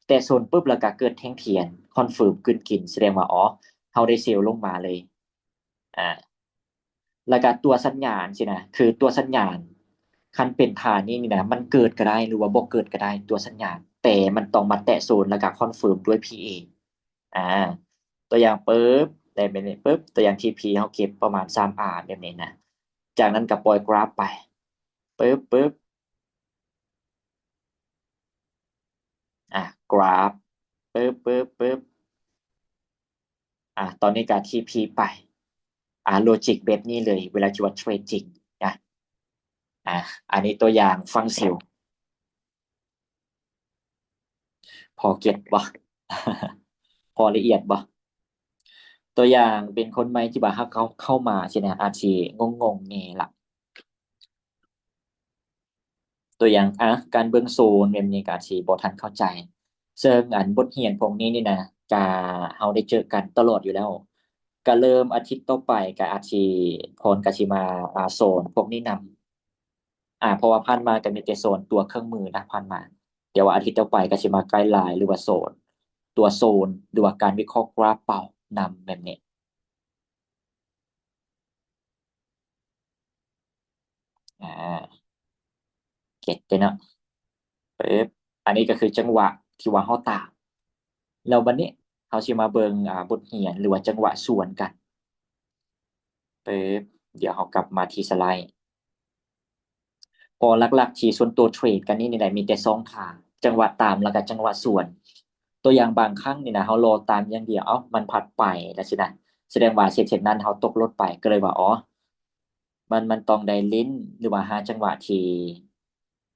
ແຕະໂຊນປຶບ ແລ້ວກໍເກີດແທ່ງທຽນ confirm ກືນກິນ ສະແດງວ່າ ອໍ ເຮົາໄດ້ເຊວລົງມາເລີຍ ອ່າ ແລ້ວກໍຕົວສັນຍານຊີ້ນະ ຄືຕົວສັນຍານ ຄັນເປັນທ່ານີ້ນີ້ນະ ມັນເກີດກໍໄດ້ ຫຼືວ່າບໍ່ເກີດກໍໄດ້ ຕົວສັນຍານ ແຕ່ມັນຕ້ອງມາແຕະໂຊນ ແລ້ວກໍ confirm ດ້ວຍ PA ອ່າ ຕົວຢ່າງປຶບ ໄດ້ແບບນີ້ປຶບ ຕົວຢ່າງ TP ເຮົາເກັບປະມານ ສາມ R ແບບນີ້ນະ ຈາກນັ້ນກໍປ່ອຍກຣາຟໄປ ປຶບ ປຶບ ອ່າ ກຣາຟ ປຶບ ປຶບ ປຶບ ອ່າ ຕອນນີ້ກໍ TP ໄປ ອ່າ ໂລຈິກແບບນີ້ເລີຍ ເວລາທີ່ວ່າເທຣດຈິງນະ ອ່າ ອັນນີ້ຕົວຢ່າງຝັ່ງເຊວ ພໍເກັດບໍ່? ພໍລະອຽດບໍ່? ຕົວຢ່າງເປັນຄົນໃໝ່ທີ່ວ່າຫາກເຂົ້າ ເຂົ້າມາຊີ້ນະ ອາດຊິງົງໆແດ່ລະ. ຕົວຢ່າງ ອ່າ ການເບິ່ງໂຊນແບບນີ້ກໍອາດຊິບໍ່ທັນເຂົ້າໃຈ ເຊິ່ງອັນບົດຮຽນພວກນີ້ນີ້ນະ ກະເຮົາໄດ້ເຈີກັນຕະຫຼອດຢູ່ແລ້ວ ກະເລີ່ມອາທິດຕໍ່ໄປກະອາດຊິ ພອນກະຊິມາ ອ່າ ສອນພວກນີ້ນຳ ອ່າ ເພາະວ່າຜ່ານມາກໍມີແຕ່ສອນຕົວເຄື່ອງມືນະ ຜ່ານມາ ແຕ່ວ່າອາທິດຕໍ່ໄປກໍຊິມາໄກລາຍ ຫຼືວ່າສອນຕົວໂຊນ ຫຼືວ່າການວິເຄາະກຣາຟເປົ້ານຳແບບນີ້ ອ່າ ເກັດເດ້ເນາະ ປຶບ ອັນນີ້ກໍຄືຈັງຫວະທີ່ວ່າເຮົາຕາມ ແລ້ວບັດນີ້ເຮົາຊິມາເບິ່ງ ອ່າ ບົດຮຽນ ຫຼືວ່າຈັງຫວະສວນກັນ ປຶບ ດຽວເຮົາກັບມາທີ່ສະໄລ ເພາະຫຼັກໆທີ່ສ່ວນຕົວເທຣດກັນນີ້ນີ້ແຫຼະ ມີແຕ່ສອງທາງ ຈັງຫວະຕາມ ແລ້ວກໍຈັງຫວະສວນ ຕົວຢ່າງບາງຄັ້ງນີ້ນະ ເຮົາລໍຕາມຢ່າງດຽວ ເອົ້າ ມັນພັດໄປຈັ່ງຊີ້ນະ ສະແດງວ່າເຊັດ ເຊັດນັ້ນເຮົາຕົກລົດໄປ ກໍເລີຍວ່າ ອໍ ມັນ ມັນຕ້ອງໄດ້ຫຼິ້ນ ຫຼືວ່າຫາຈັງຫວະທີ່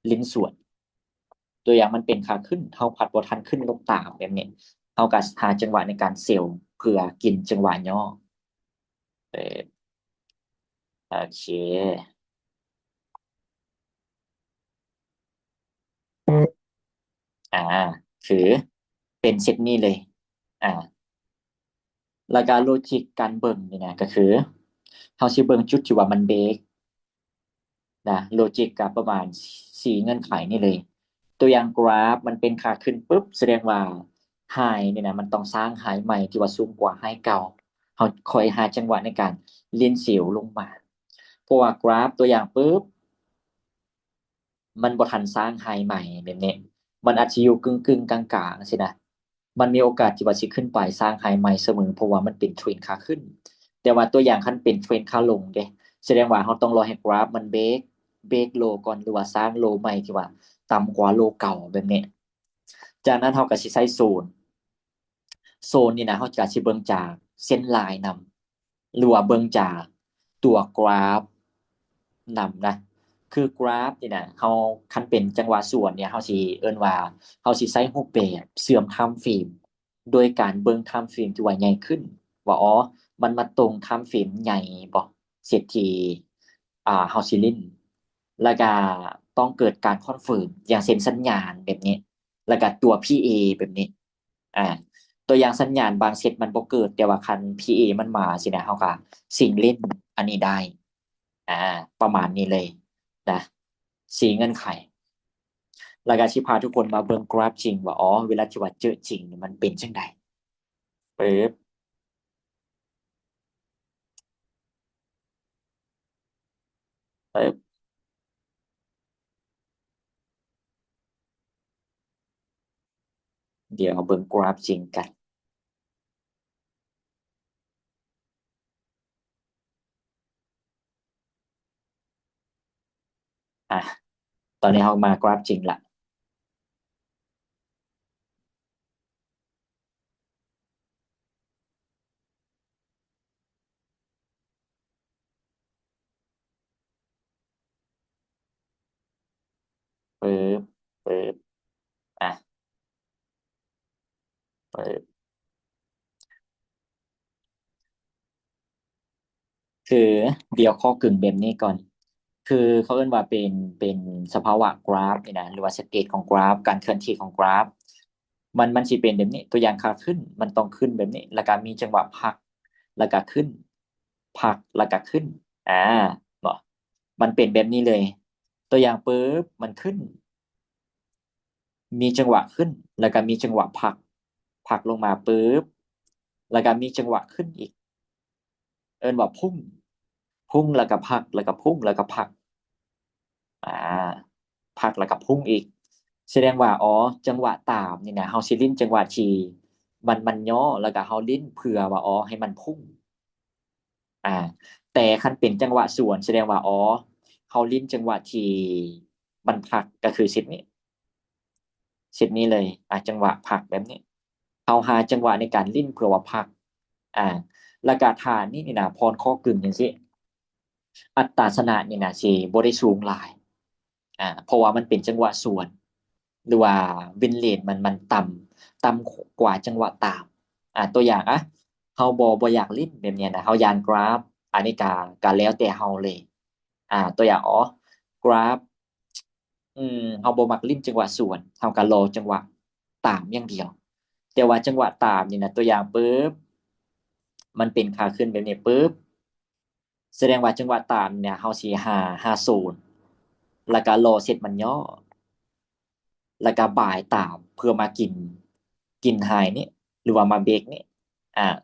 ຫຼິ້ນສວນ ຕົວຢ່າງມັນເປັນຂາຂຶ້ນ ເຮົາພັດບໍ່ທັນຂຶ້ນລົງຕາມແບບນີ້ ເຮົາກໍຫາຈັງຫວະໃນການເຊວ ເພື່ອກິນຈັງຫວະຫຍໍ້ ເອີ ໂອເຄ ອ່າ ຄືເປັນເຊັ່ນນີ້ເລີຍ ອ່າ ແລ້ວກໍໂລຈິກການເບິ່ງນີ້ນະ ກໍຄືເຮົາຊິເບິ່ງຈຸດທີ່ວ່າມັນເບຣກ ນະ ໂລຈິກກໍປະມານສີ່ເງື່ອນໄຂນີ້ເລີຍ ຕົວຢ່າງກຣາຟມັນເປັນຂາຂຶ້ນປຶບ ສະແດງວ່າໄຮນີ້ນະ ມັນຕ້ອງສ້າງໄຮໃໝ່ທີ່ວ່າສູງກວ່າໄຮເກົ່າ ເຮົາຄ່ອຍຫາຈັງຫວະໃນການຫຼິ້ນເຊວລົງມາ ເພາະວ່າກຣາຟຕົວຢ່າງປຶບ ມັນບໍ່ທັນສ້າງໄຮໃໝ່ແບບນີ້ ມັນອາດຊິຢູ່ກຶ່ງໆກາງໆຊີ້ນະ ມັນມີໂອກາດທີ່ວ່າຊິຂຶ້ນໄປສ້າງໄຮໃໝ່ສະເໝີ ເພາະວ່າມັນເປັນເທຣນຂາຂຶ້ນ ແຕ່ວ່າຕົວຢ່າງຄັນເປັນເທຣນຂາລົງເດ້ ສະແດງວ່າເຮົາຕ້ອງລໍໃຫ້ກຣາຟມັນເບຣກ ເບຣກໂລກ່ອນ ຫຼືວ່າສ້າງໂລໃໝ່ທີ່ວ່າຕ່ຳກວ່າໂລເກົ່າແບບນີ້ ຈາກນັ້ນເຮົາກໍຊິໃຊ້ໂຊນ ໂຊນນີ້ນະ ເຮົາກໍຊິເບິ່ງຈາກເສັ້ນລາຍນຳ ຫຼືວ່າເບິ່ງຈາກຕົວກຣາຟນຳນະ ຄືກຣາຟນີ້ນະ ເຮົາ ຄັນເປັນຈັງຫວະສວນນີ້ ເຮົາຊິເອີ້ນວ່າ ເຮົາຊິໃຊ້ຮູບແບບເຊື່ອມທາມເຟຣມ ໂດຍການເບິ່ງທາມເຟຣມທີ່ວ່າໃຫຍ່ຂຶ້ນ ວ່າ ອໍ ມັນມາຕົງທາມເຟຣມໃຫຍ່ບໍ່ ເສດທີ່ ອ່າ ເຮົາຊິຫຼິ້ນ ແລ້ວກະຕ້ອງເກີດການຄອນເຟີມ ຢ່າງເຊັ່ນສັນຍານແບບນີ້ ແລ້ວກະຕົວ PA ແບບນີ້ ອ່າ ຕົວຢ່າງສັນຍານບາງເຊັດມັນບໍ່ເກີດ ແຕ່ວ່າຄັນ PA ມັນມາຊີ້ນະ ເຮົາກໍຊິງຫຼິ້ນອັນນີ້ໄດ້ ອ່າ ປະມານນີ້ເລີຍນະ ສີ່ເງື່ອນໄຂ ແລ້ວກໍຊິພາທຸກຄົນມາເບິ່ງກຣາຟຈິງວ່າ ອໍ ເວລາທີ່ວ່າເຈີຈິງນີ້ມັນເປັນຈັ່ງໃດ ປຶບ ປຶບ ດຽວເຮົາເບິ່ງກຣາຟຈິງກັນ ອ່ະ ຕອນນີ້ເຮົາມາກຣາຟຈິງລະ. ປຶບ ປຶບ ອ່ະ ປຶບ ຄືດຽວຂໍກຶງແບບນີ້ກ່ອນ ຄືເຂົາເອີ້ນວ່າເປັນ ເປັນສະພາວະກຣາຟນີ້ນະ ຫຼືວ່າສະເຕດຂອງກຣາຟ ການເຄື່ອນທີ່ຂອງກຣາຟ ມັນ ມັນຊິເປັນແບບນີ້ ຕົວຢ່າງຂາຂຶ້ນ ມັນຕ້ອງຂຶ້ນແບບນີ້ ແລ້ວກະມີຈັງຫວະພັກ ແລ້ວກະຂຶ້ນ ພັກ ແລ້ວກະຂຶ້ນ ອາ ເນາະ ມັນເປັນແບບນີ້ເລີຍ ຕົວຢ່າງປຶບ ມັນຂຶ້ນ ມີຈັງຫວະຂຶ້ນ ແລ້ວກະມີຈັງຫວະພັກ ພັກລົງມາປຶບ ແລ້ວກະມີຈັງຫວະຂຶ້ນອີກ ເອີ້ນວ່າພຸ້ງ ພຸ້ງແລ້ວກະພັກ ແລ້ວກະພຸ້ງ ແລ້ວກະພັກ ອາ ພັກແລ້ວກະພຸ້ງອີກ ສະແດງວ່າ ອໍ ຈັງຫວະຕາມນີ້ນະ ເຮົາຊິຫຼິ້ນຈັງຫວະທີ່ມັນ ມັນຫຍໍ້ ແລ້ວກະເຮົາຫຼິ້ນເພື່ອວ່າ ອໍ ໃຫ້ມັນພຸ້ງ ອາ ແຕ່ຄັນເປັນຈັງຫວະສວນ ສະແດງວ່າ ອໍ ເຮົາຫຼິ້ນຈັງຫວະທີ່ມັນພັກ ກະຄືເຊັດນີ້ ເຊັດນີ້ເລີຍ ອາ ຈັງຫວະພັກແບບນີ້ ເຮົາຫາຈັງຫວະໃນການຫຼິ້ນເພື່ອວ່າພັກ ອາ ແລ້ວກະທ່ານີ້ນີ້ນະ ພອນຂໍ້ກຶງຈັ່ງຊີ້ ອັດຕາຊະນະນີ້ນະ ຊິບໍ່ໄດ້ສູງຫຼາຍ ອາ ເພາະວ່າມັນເປັນຈັງຫວະສວນ ຫຼືວ່າວິນເຣດມັນ ມັນຕ່ຳ ຕ່ຳກວ່າຈັງຫວະຕາມ ອາ ຕົວຢ່າງ ອະ ເຮົາບໍ່ ບໍ່ຢາກຫຼິ້ນແບບນີ້ນະ ເຮົາຢ້ານກຣາຟ ອັນນີ້ກະ ກະແລ້ວແຕ່ເຮົາເລີຍ ອາ ຕົວຢ່າງ ອໍ ກຣາຟ ອືມ ເຮົາບໍ່ມັກຫຼິ້ນຈັງຫວະສວນ ເຮົາກະລໍຈັງຫວະຕາມຢ່າງດຽວ ແຕ່ວ່າຈັງຫວະຕາມນີ້ນະ ຕົວຢ່າງປຶບ ມັນເປັນຂາຂຶ້ນແບບນີ້ປຶບ ສະແດງວ່າຈັງຫວະຕາມນີ້ນະ ເຮົາຊິຫາ ຫາໂຊນ ແລ້ວກະລໍເຊັດມັນຫຍໍ້ ແລ້ວກະບາຍຕາມເພື່ອມາກິນ ກິນໄຮນີ້ ຫຼືວ່າມາເບຣກນີ້ ອາ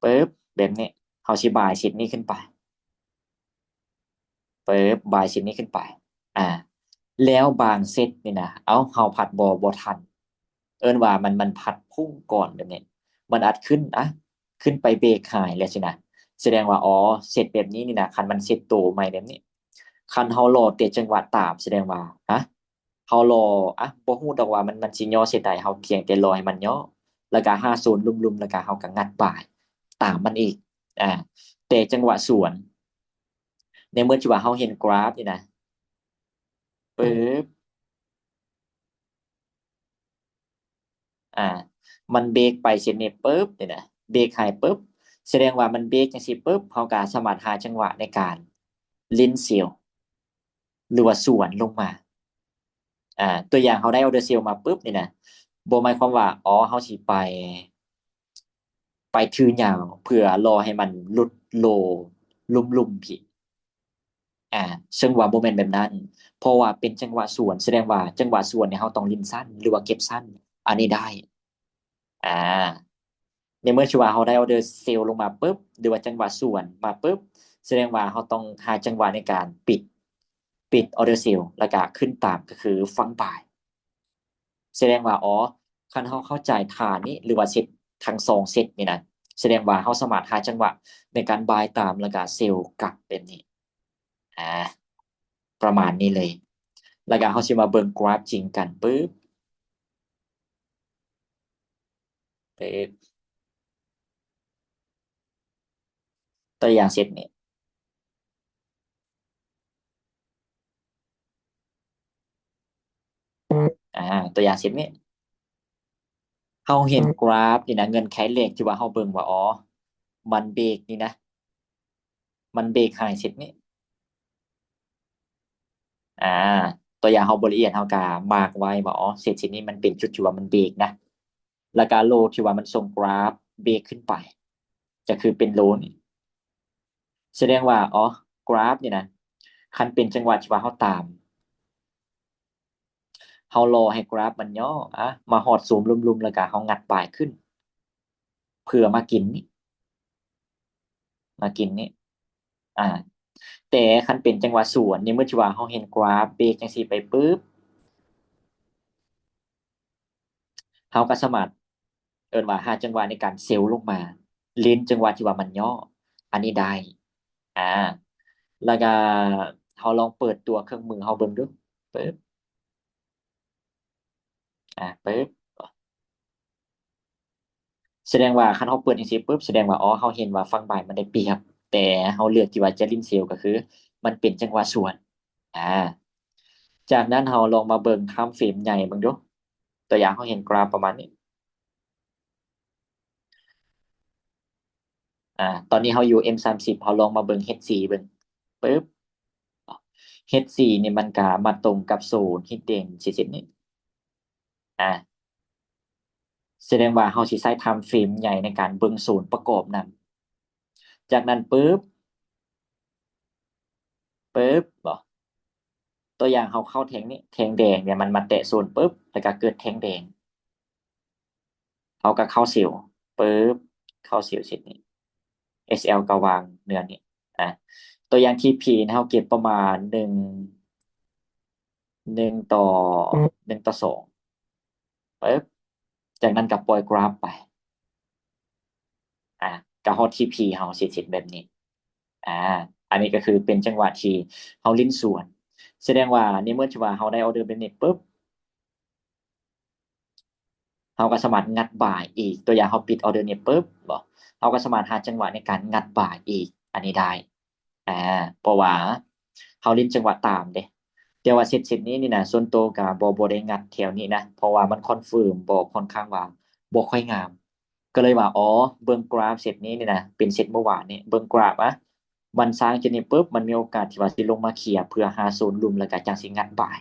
ປຶບ ແບບນີ້ ເຮົາຊິບາຍເຊັດນີ້ຂຶ້ນໄປ ປຶບ ບາຍເຊັດນີ້ຂຶ້ນໄປ ອາ ແລ້ວບາງເຊັດນີ້ນະ ເອົ້າ ເຮົາພັດບໍ່ ບໍ່ທັນ ເອີ້ນວ່າມັນ ມັນພັດພຸ້ງກ່ອນແບບນີ້ ມັນອາດຂຶ້ນ ອະ ຂຶ້ນໄປເບຣກໄຮແລ້ວຊີ້ນະ ສະແດງວ່າ ອໍ ເຊັດແບບນີ້ນີ້ນະ ຄັນມັນເຊັດໂຕໃໝ່ແບບນີ້ ຄັນເຮົາລໍແຕ່ຈັງຫວະຕາມ ສະແດງວ່າ ຮະ ເຮົາລໍ ອະ ບໍ່ຮູ້ດອກວ່າມັນ ມັນຊິຫຍໍ້ເຊັດໃດ ເຮົາພຽງແຕ່ລໍໃຫ້ມັນຫຍໍ້ ແລ້ວກະຫາໂຊນລຸ່ມໆ ແລ້ວກະເຮົາກະງັດບາຍຕາມມັນອີກ ອາ ແຕ່ຈັງຫວະສວນ ໃນເມື່ອທີ່ວ່າເຮົາເຫັນກຣາຟນີ້ນະ ປຶບ ອາ ມັນເບຣກໄປເຊັ່ນນີ້ປຶບ ນີ້ນະ ເບຣກໃຫ້ປຶບ ສະແດງວ່າມັນເບຣກຈັ່ງຊີ້ປຶບ ເຮົາກະສາມາດຫາຈັງຫວະໃນການຫຼິ້ນເຊວ ຫຼືວ່າສວນລົງມາ ອາ ຕົວຢ່າງເຮົາໄດ້ອໍເດີເຊວມາປຶບນີ້ນະ ບໍ່ໝາຍຄວາມວ່າ ອໍ ເຮົາຊິໄປ ໄປຖືຍາວເພື່ອລໍໃຫ້ມັນຫຼຸດໂລລຸ່ມໆພີ້ ອາ ເຊິ່ງວ່າບໍ່ແມ່ນແບບນັ້ນ ເພາະວ່າເປັນຈັງຫວະສວນ ສະແດງວ່າຈັງຫວະສວນນີ້ເຮົາຕ້ອງຫຼິ້ນສັ້ນ ຫຼືວ່າເກັບສັ້ນ ອັນນີ້ໄດ້ ອາ ໃນເມື່ອທີ່ວ່າເຮົາໄດ້ອໍເດີເຊວລົງມາປຶບ ຫຼືວ່າຈັງຫວະສວນມາປຶບ ສະແດງວ່າເຮົາຕ້ອງຫາຈັງຫວະໃນການປິດ ປິດອໍເດີເຊວ ແລ້ວກະຂຶ້ນຕາມ ກະຄືຟັງບາຍ ສະແດງວ່າ ອໍ ຄັນເຮົາເຂົ້າໃຈທ່ານີ້ ຫຼືວ່າເຊັດທັງສອງເຊັດນີ້ນະ ສະແດງວ່າເຮົາສາມາດຫາຈັງຫວະໃນການບາຍຕາມ ແລ້ວກະເຊວກັບແບບນີ້ ອາ ປະມານນີ້ເລີຍ ແລ້ວກະເຮົາຊິມາເບິ່ງກຣາຟຈິງກັນ ປຶບ ປຶບ ຕົວຢ່າງເຊັ່ນນີ້ ອາ ຕົວຢ່າງເຊັ່ນນີ້ ເຮົາເຫັນກຣາຟນີ້ນະ ເງື່ອນໄຂແລກທີ່ວ່າເຮົາເບິ່ງວ່າ ອໍ ມັນເບຣກນີ້ນະ ມັນເບຣກໃຫ້ເສັ້ນນີ້ ອາ ຕົວຢ່າງເຮົາບໍ່ລະອຽດ ເຮົາກະມາກໄວ້ວ່າ ອໍ ເສັ້ນ ເສັ້ນນີ້ມັນເປັນຈຸດທີ່ວ່າມັນເບຣກນະ ແລ້ວກະໂລທີ່ວ່າມັນສົ່ງກຣາຟເບຣກຂຶ້ນໄປ ຈະຄືເປັນໂລນີ້ ສະແດງວ່າ ອໍ ກຣາຟນີ້ນະ ຄັນເປັນຈັງຫວະທີ່ວ່າເຮົາຕາມ ເຮົາລໍໃຫ້ກຣາຟມັນຫຍໍ້ ອະ ມາຮອດໂຊນລຸ່ມໆ ແລ້ວກະເຮົາງັດບາຍຂຶ້ນ ເພື່ອມາກິນນີ້ ມາກິນນີ້ ອາ ແຕ່ຄັນເປັນຈັງຫວະສວນ ໃນເມື່ອທີ່ວ່າເຮົາເຫັນກຣາຟເບຣກຈັ່ງຊີ້ໄປປຶບ ເຮົາກໍສາມາດ ເອີ້ນວ່າຫາຈັງຫວະໃນການເຊວລົງມາ ຫຼິ້ນຈັງຫວະທີ່ວ່າມັນຫຍໍ້ ອັນນີ້ໄດ້ ອາ ແລ້ວກະເຮົາລອງເປີດຕົວເຄື່ອງມືເຮົາເບິ່ງດູ ປຶບ ອາ ປຶບ ສະແດງວ່າຄັນເຮົາເປີດຈັ່ງຊີ້ປຶບ ສະແດງວ່າ ອໍ ເຮົາເຫັນວ່າຝັ່ງບາຍມັນໄດ້ປຽບ ແຕ່ເຮົາເລືອກທີ່ວ່າຈະຫຼິ້ນເຊວ ກໍຄືມັນເປັນຈັງຫວະສວນ ອາ ຈາກນັ້ນເຮົາລອງມາເບິ່ງ time frame ໃຫຍ່ເບິ່ງດູ. ຕົວຢ່າງເຮົາເຫັນກຣາຟປະມານນີ້. ອາ ຕອນນີ້ເຮົາຢູ່ ເອັມສາມສິບ ເຮົາລອງມາເບິ່ງ ເຮັດຊີ ເບິ່ງ ປຶບ ເຮັດຊີ ນີ້ມັນກະມາຕົງກັບໂຊນ hidden ເສັ້ນນີ້. ອາ ສະແດງວ່າເຮົາຊິໃຊ້ time frame ໃຫຍ່ໃນການເບິ່ງໂຊນປະກອບນຳ. ຈາກນັ້ນປຶບ ປຶບ ບໍ່ ຕົວຢ່າງເຮົາເຂົ້າແທ່ງນີ້ ແທ່ງແດງນີ້ ມັນມາແຕະໂຊນປຶບ ແລ້ວກະເກີດແທ່ງແດງ ເຮົາກະເຂົ້າເຊວ ປຶບ ເຂົ້າເຊວເຊັ່ນນີ້ ເອສແອລ ກະວາງເໜືອນີ້. ອາ ຕົວຢ່າງ ທີພີ ເຮົາເກັບປະມານໜຶ່ງ ໜຶ່ງຕໍ່ ໜຶ່ງຕໍ່ສອງ ປຶບ ຈາກນັ້ນກະປ່ອຍກຣາຟໄປ ອາ ກະຮອດ ທີພີ ເຮົາເສັດສິ້ນແບບນີ້. ອາ ອັນນີ້ກະຄືເປັນຈັງຫວະທີ່ເຮົາຫຼິ້ນສວນ. ສະແດງວ່າໃນເມື່ອທີ່ວ່າເຮົາໄດ້ອໍເດີແບບນີ້ປຶບ ເຮົາກະສາມາດງັດບາຍອີກ. ຕົວຢ່າງເຮົາປິດອໍເດີນີ້ປຶບ ບໍ່ ເຮົາກະສາມາດຫາຈັງຫວະໃນການງັດບາຍອີກ ອັນນີ້ໄດ້. ອາ ເພາະວ່າເຮົາຫຼິ້ນຈັງຫວະຕາມເດ້. ແຕ່ວ່າເຊັດ ເຊັດນີ້ນີ້ນະ ສ່ວນໂຕກະບໍ່ ບໍ່ໄດ້ງັດແຖວນີ້ນະ ເພາະວ່າມັນຄອນເຟີມບໍ່ ຂ້ອນຂ້າງວ່າບໍ່ຄ່ອຍງາມ ກະເລີຍວ່າ ອໍ ເບິ່ງກຣາຟເຊັດນີ້ນີ້ນະ ເປັນເຊັດມື້ວານນີ້ ເບິ່ງກຣາຟ ອະ ມັນສ້າງຈຸດນີ້ປຶບ ມັນມີໂອກາດທີ່ວ່າຊິລົງມາເຄຍເພື່ອຫາໂຊນລຸ່ມ ແລ້ວກະຈັ່ງຊິງັດບາຍ.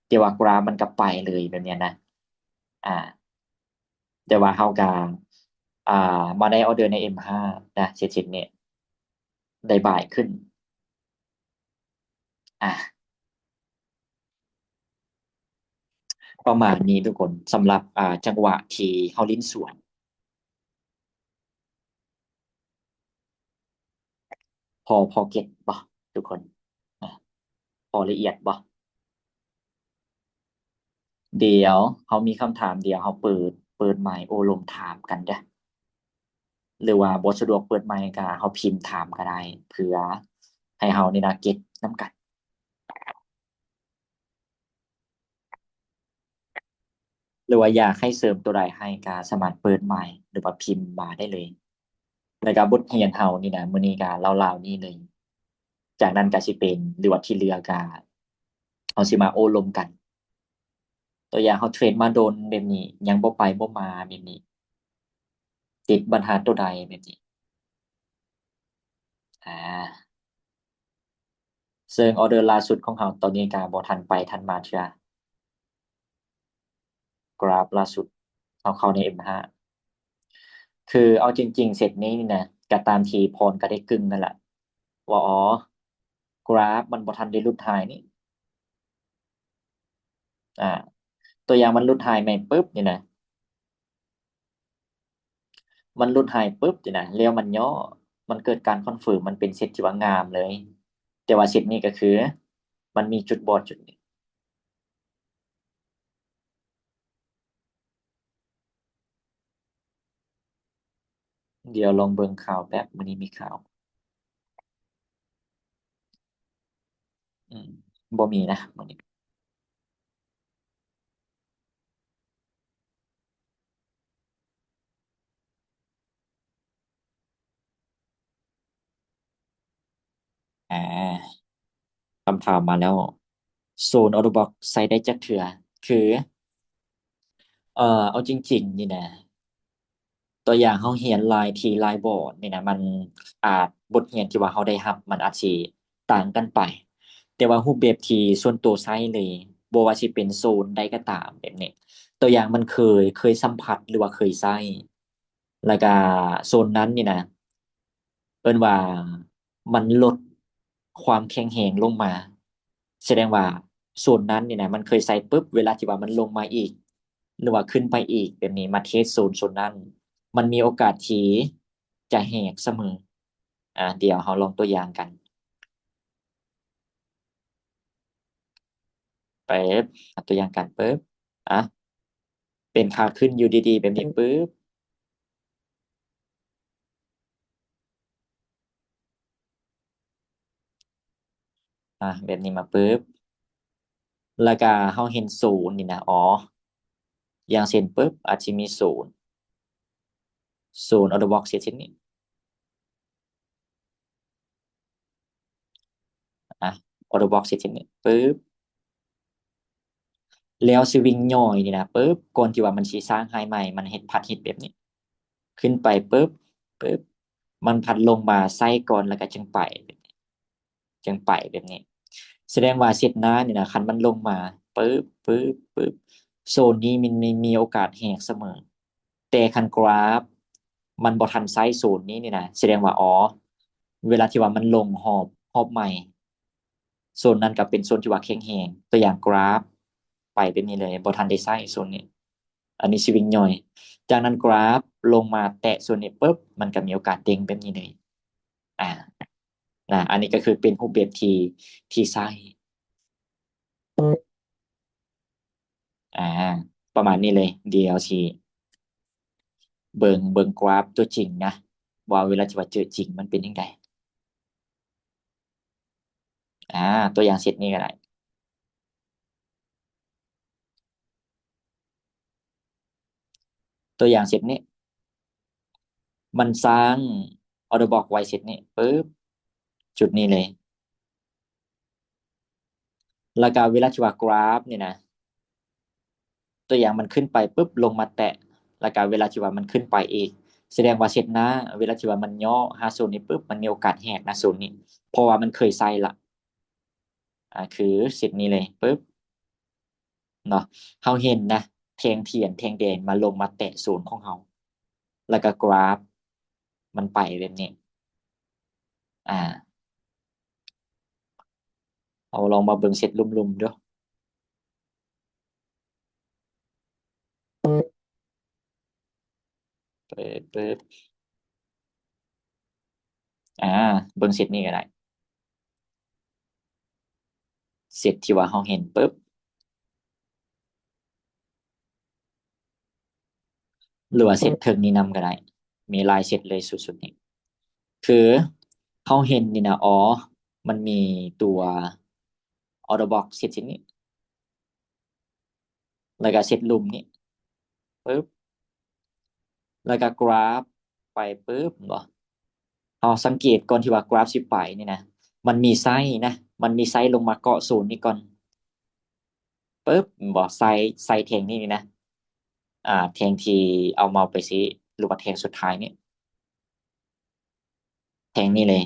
ແຕ່ວ່າກຣາຟມັນກະໄປເລີຍແບບນີ້ນະ. ອາ ແຕ່ວ່າເຮົາກະ ອາ ມາໄດ້ອໍເດີໃນ ເອັມຫ້າ ນະ ເຊັດ ເຊັດນີ້ ໄດ້ບາຍຂຶ້ນ. ອາ ປະມານນີ້ທຸກຄົນ ສຳລັບ ອາ ຈັງຫວະທີ່ເຮົາຫຼິ້ນສວນ. ພໍ ພໍເກັດບໍ່ທຸກຄົນ? ອາ ພໍລະອຽດບໍ່? ດຽວເຮົາມີຄຳຖາມ ດຽວເຮົາເປີດ ເປີດໄມໂອ້ລົມຖາມກັນເດີ້ ຫຼືວ່າບໍ່ສະດວກເປີດໄມກະເຮົາພິມຖາມກະໄດ້ ເພື່ອໃຫ້ເຮົານີ້ນະເກັດນຳກັນ. ຫຼືວ່າຢາກໃຫ້ເສີມໂຕໃດໃຫ້ກະສາມາດເປີດໄມ ຫຼືວ່າພິມມາໄດ້ເລີຍ. ແລ້ວກະບົດຮຽນເຮົານີ້ນະ ມື້ນີ້ກະລາວໆນີ້ເລີຍ. ຈາກນັ້ນກະຊິເປັນ ຫຼືວ່າທີ່ເຫຼືອກະເຮົາຊິມາໂອ້ລົມກັນ. ຕົວຢ່າງເຮົາເທຣດມາດົນແບບນີ້ ຍັງບໍ່ໄປບໍ່ມາແບບນີ້ ຕິດບັນຫາໂຕໃດແບບນີ້. ອາ ເຊິ່ງອໍເດີລ່າສຸດຂອງເຮົາຕອນນີ້ກະບໍ່ທັນໄປທັນມາເທື່ອ. ກຣາຟລ່າສຸດ ເຮົາເຂົ້າໃນ ເອັມຫ້າ ຄືເອົາຈິງໆ ເຊັດນີ້ນີ້ນະ ກະຕາມທີ່ພອນກະໄດ້ກຶ່ງນັ້ນລະ ວ່າ ອໍ ກຣາຟມັນບໍ່ທັນໄດ້ຫຼຸດໄຮນີ້ ອາ ຕົວຢ່າງມັນຫຼຸດໄຮໃໝ່ປຶບນີ້ນະ ມັນຫຼຸດໄຮປຶບນີ້ນະ ແລ້ວມັນຫຍໍ້ ມັນເກີດການຄອນເຟີມ ມັນເປັນເຊັດທີ່ວ່າງາມເລີຍ. ແຕ່ວ່າເຊັດນີ້ກະຄືມັນມີຈຸດບອດຈຸດນີ້. ດຽວລອງເບິ່ງຂ່າວແປັບ ມື້ນີ້ມີຂ່າວ ອືມ ບໍ່ມີນະມື້ນີ້. ອາ ຄຳຖາມມາແລ້ວ ໂຊນອໍເດີບັອກໃຊ້ໄດ້ຈັກເທື່ອ? ຄື ເອີ ເອົາຈິງໆນີ້ນະ ຕົວຢ່າງເຮົາຮຽນຫຼາຍທີ່ຫຼາຍບອດນີ້ນະ ມັນອາດ ບົດຮຽນທີ່ວ່າເຮົາໄດ້ຮັບມັນອາດຊິຕ່າງກັນໄປ ແຕ່ວ່າຮູບແບບທີ່ສ່ວນໂຕໃຊ້ເລີຍ ບໍ່ວ່າຊິເປັນໂຊນໃດກະຕາມແບບນີ້ ຕົວຢ່າງມັນເຄີຍ ເຄີຍສຳຜັດ ຫຼືວ່າເຄີຍໃຊ້ ແລ້ວກະໂຊນນັ້ນນີ້ນະ ເອີ້ນວ່າມັນລົດຄວາມແຂງແຮງລົງມາ ສະແດງວ່າໂຊນນັ້ນນີ້ນະ ມັນເຄີຍໃຊ້ປຶບ ເວລາທີ່ວ່າມັນລົງມາອີກ ຫຼືວ່າຂຶ້ນໄປອີກແບບນີ້ ມາເທສໂຊນ ໂຊນນັ້ນ ມັນມີໂອກາດທີ່ຈະແຫກສະເໝີ. ອາ ດຽວເຮົາລອງຕົວຢ່າງກັນ ປຶບ ຕົວຢ່າງກັນປຶບ ອາ ເປັນຂາຂຶ້ນຢູ່ດີໆແບບນີ້ປຶບ ອາ ແບບນີ້ມາປຶບ ແລ້ວກະເຮົາເຫັນໂຊນນີ້ນະ ອໍ ຢ່າງເຊັ່ນປຶບ ອາດຊິມີໂຊນ ໂຊນອໍເດີບັອກເຊັ່ນນີ້ ອາ ອໍເດີບັອກເຊັ່ນນີ້ປຶບ ແລ້ວສະວິງຍ່ອຍນີ້ນະ ປຶບ ກ່ອນທີ່ວ່າມັນຊິສ້າງຮາຍໃໝ່ ມັນເຮັດ ພັດເຮັດແບບນີ້ ຂຶ້ນໄປປຶບ ປຶບ ມັນພັດລົງມາໃສ່ກ່ອນ ແລ້ວກໍຈຶ່ງໄປ ຈັ່ງໄປແບບນີ້. ສະແດງວ່າເຊັດໜ້ານີ້ນະ ຄັນມັນລົງມາປຶບ ປຶບ ປຶບ ໂຊນນີ້ມັນມີ ມີໂອກາດແຫກສະເໝີ. ແຕ່ຄັນກຣາຟມັນບໍ່ທັນໃຊ້ໂຊນນີ້ນີ້ນະ ສະແດງວ່າ ອໍ ເວລາທີ່ວ່າມັນລົງຮອບ ຮອບໃໝ່ ໂຊນນັ້ນກໍເປັນໂຊນທີ່ວ່າແຂງແຮງ. ຕົວຢ່າງກຣາຟໄປແບບນີ້ເລີຍ ບໍ່ທັນໄດ້ໃຊ້ໂຊນນີ້. ອັນນີ້ສະວິງຍ່ອຍ. ຈາກນັ້ນກຣາຟລົງມາແຕະໂຊນນີ້ປຶບ ມັນກໍມີໂອກາດເດ້ງແບບນີ້ເລີຍ. ອາ ນະ ອັນນີ້ກໍຄືເປັນຮູບແບບທີ່ ທີ່ໃຊ້ ອາ ປະມານນີ້ເລີຍ. ດຽວຊິເບິ່ງ ເບິ່ງກຣາຟຕົວຈິງນະ ວ່າເວລາທີ່ວ່າເຈີຈິງມັນເປັນຈັ່ງໃດ. ອາ ຕົວຢ່າງເຊັດນີ້ກໍໄດ້. ຕົວຢ່າງເຊັດນີ້ ມັນສ້າງອໍເດີບລັອກໄວ້ເຊັດນີ້ປຶບ ຈຸດນີ້ເລີຍ. ແລ້ວກໍເວລາທີ່ວ່າກຣາຟນີ້ນະ ຕົວຢ່າງມັນຂຶ້ນໄປປຶບ ລົງມາແຕະ ແລ້ວກໍເວລາທີ່ວ່າມັນຂຶ້ນໄປອີກ ສະແດງວ່າເຊັດໜ້າ ເວລາທີ່ວ່າມັນຫຍໍ້ຫາໂຊນນີ້ປຶບ ມັນມີໂອກາດແຫກນະໂຊນນີ້ ເພາະວ່າມັນເຄີຍໃຊ້ລະ. ອາ ຄືເຊັດນີ້ເລີຍປຶບ ເນາະ ເຮົາເຫັນນະ ແທ່ງທຽນ ແທ່ງແດງມາລົງມາແຕະໂຊນຂອງເຮົາ ແລ້ວກໍກຣາຟມັນໄປແບບນີ້. ອາ ເຮົາລອງມາເບິ່ງເຊັດລຸ່ມໆເດີ້. ເປີດ ເປີດ ອາ ເບິ່ງເຊັດນີ້ກໍໄດ້ ເຊັດທີ່ວ່າເຮົາເຫັນປຶບ ຫຼືວ່າເຊັດເທິງນີ້ນຳກໍໄດ້ ມີຫຼາຍເຊັດເລີຍຊຸດໆນີ້ ຄືເຮົາເຫັນນີ້ນະ ອໍ ມັນມີຕົວອໍເດີບລັອກເຊັດ ເຊັດນີ້ ແລ້ວກໍເຊັດລຸ່ມນີ້ປຶບ ແລ້ວກໍກຣາຟໄປປຶບ ເຫັນບໍ່? ເຮົາສັງເກດກ່ອນທີ່ວ່າກຣາຟຊິໄປນີ້ນະ ມັນມີໄຊນະ ມັນມີໄຊລົງມາເກາະໂຊນນີ້ກ່ອນປຶບ ເຫັນບໍ່? ໄຊ ໄຊແທ່ງນີ້ນີ້ນະ ອາ ແທ່ງທີ່ເອົາເມົາໄປຊີ້ ຫຼືວ່າແທ່ງສຸດທ້າຍນີ້ ແທ່ງນີ້ເລີຍ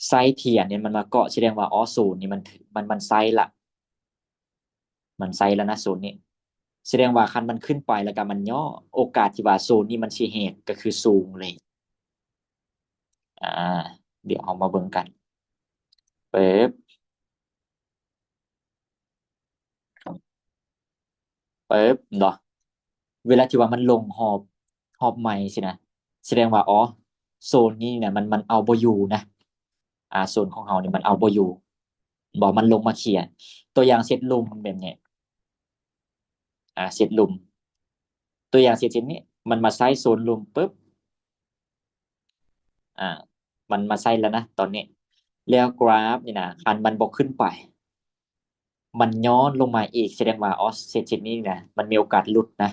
ໄຊທຽນນີ້ມັນມາເກາະ ສະແດງວ່າ ອໍ ໂຊນນີ້ມັນ ມັນ ມັນໄຊລະ ມັນໄຊລະນະ ໂຊນນີ້ ສະແດງວ່າຄັນມັນຂຶ້ນໄປແລ້ວກໍມັນຫຍໍ້ ໂອກາດທີ່ວ່າໂຊນນີ້ມັນຊິແຫກກໍຄືສູງເລີຍ. ອາ ດຽວເຮົາມາເບິ່ງກັນ ປຶບ ປຶບ ເນາະ ເວລາທີ່ວ່າມັນລົງຮອບ ຮອບໃໝ່ຊີ້ນະ ສະແດງວ່າ ອໍ ໂຊນນີ້ນະ ມັນ ມັນເອົາບໍ່ຢູ່ນະ ອາ ໂຊນຂອງເຮົານີ້ມັນເອົາບໍ່ຢູ່ ບໍ່ ມັນລົງມາເຄຍ ຕົວຢ່າງເຊັດລຸ່ມແບບນີ້ ອາ ເຊັດລຸ່ມ ຕົວຢ່າງເຊັ່ນນີ້ ມັນມາໃຊ້ໂຊນລຸ່ມປຶບ ອາ ມັນມາໃຊ້ແລ້ວນະຕອນນີ້ ແລ້ວກຣາຟນີ້ນະ ຄັນມັນບໍ່ຂຶ້ນໄປ ມັນຍ້ອນລົງມາອີກ ສະແດງວ່າ ອໍ ເສັ້ນ ເສັ້ນນີ້ນະ ມັນມີໂອກາດຫຼຸດນະ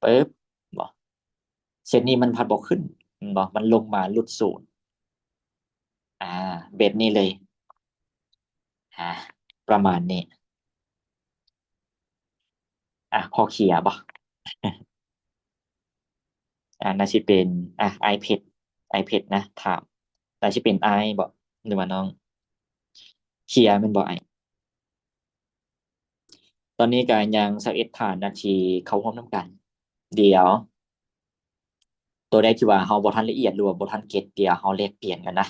ປຶບ ບໍ່ ເສັ້ນນີ້ມັນພັດບໍ່ຂຶ້ນ ແມ່ນບໍ່? ມັນລົງມາຫຼຸດສູນ ອາ ແບບນີ້ເລີຍ ອາ ປະມານນີ້ ອາ ພໍເຄຍບໍ່? ອາ ໜ້າຊິເປັນ ອາ ອ້າຍເພັດ ອ້າຍເພັດນະ ຖາມ ໜ້າຊິເປັນອ້າຍບໍ່ ຫຼືວ່ານ້ອງ? ເຄຍແມ່ນບໍ່ອ້າຍ? ຕອນນີ້ກໍຍັງຊາວເອັດທ່ານນະທີ່ເຂົ້າຮ່ວມນຳກັນ ດຽວ ໂຕໃດທີ່ວ່າເຮົາບໍ່ທັນລະອຽດ ຫຼືວ່າບໍ່ທັນເກັດ ດຽວເຮົາແລກປ່ຽນກັນນະ.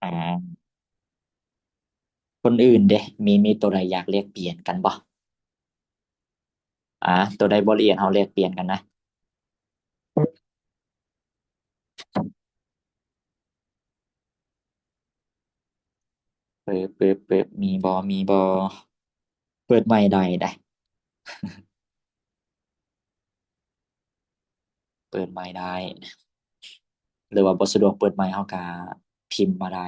ອາ ຄົນອື່ນເດ ມີ ມີໂຕໃດຢາກແລກປ່ຽນກັນບໍ່? ອາ ໂຕໃດບໍ່ລະອຽດ ເຮົາແລກປ່ຽນກັນນະ. ເປີບ ເປີບ ເປີບ ມີບໍ່ ມີບໍ່? ເປີດໄມໄດ້ໃດ ເປີດໄມໄດ້ ຫຼືວ່າບໍ່ສະດວກເປີດໄມ ເຮົາກະພິມມາໄດ້.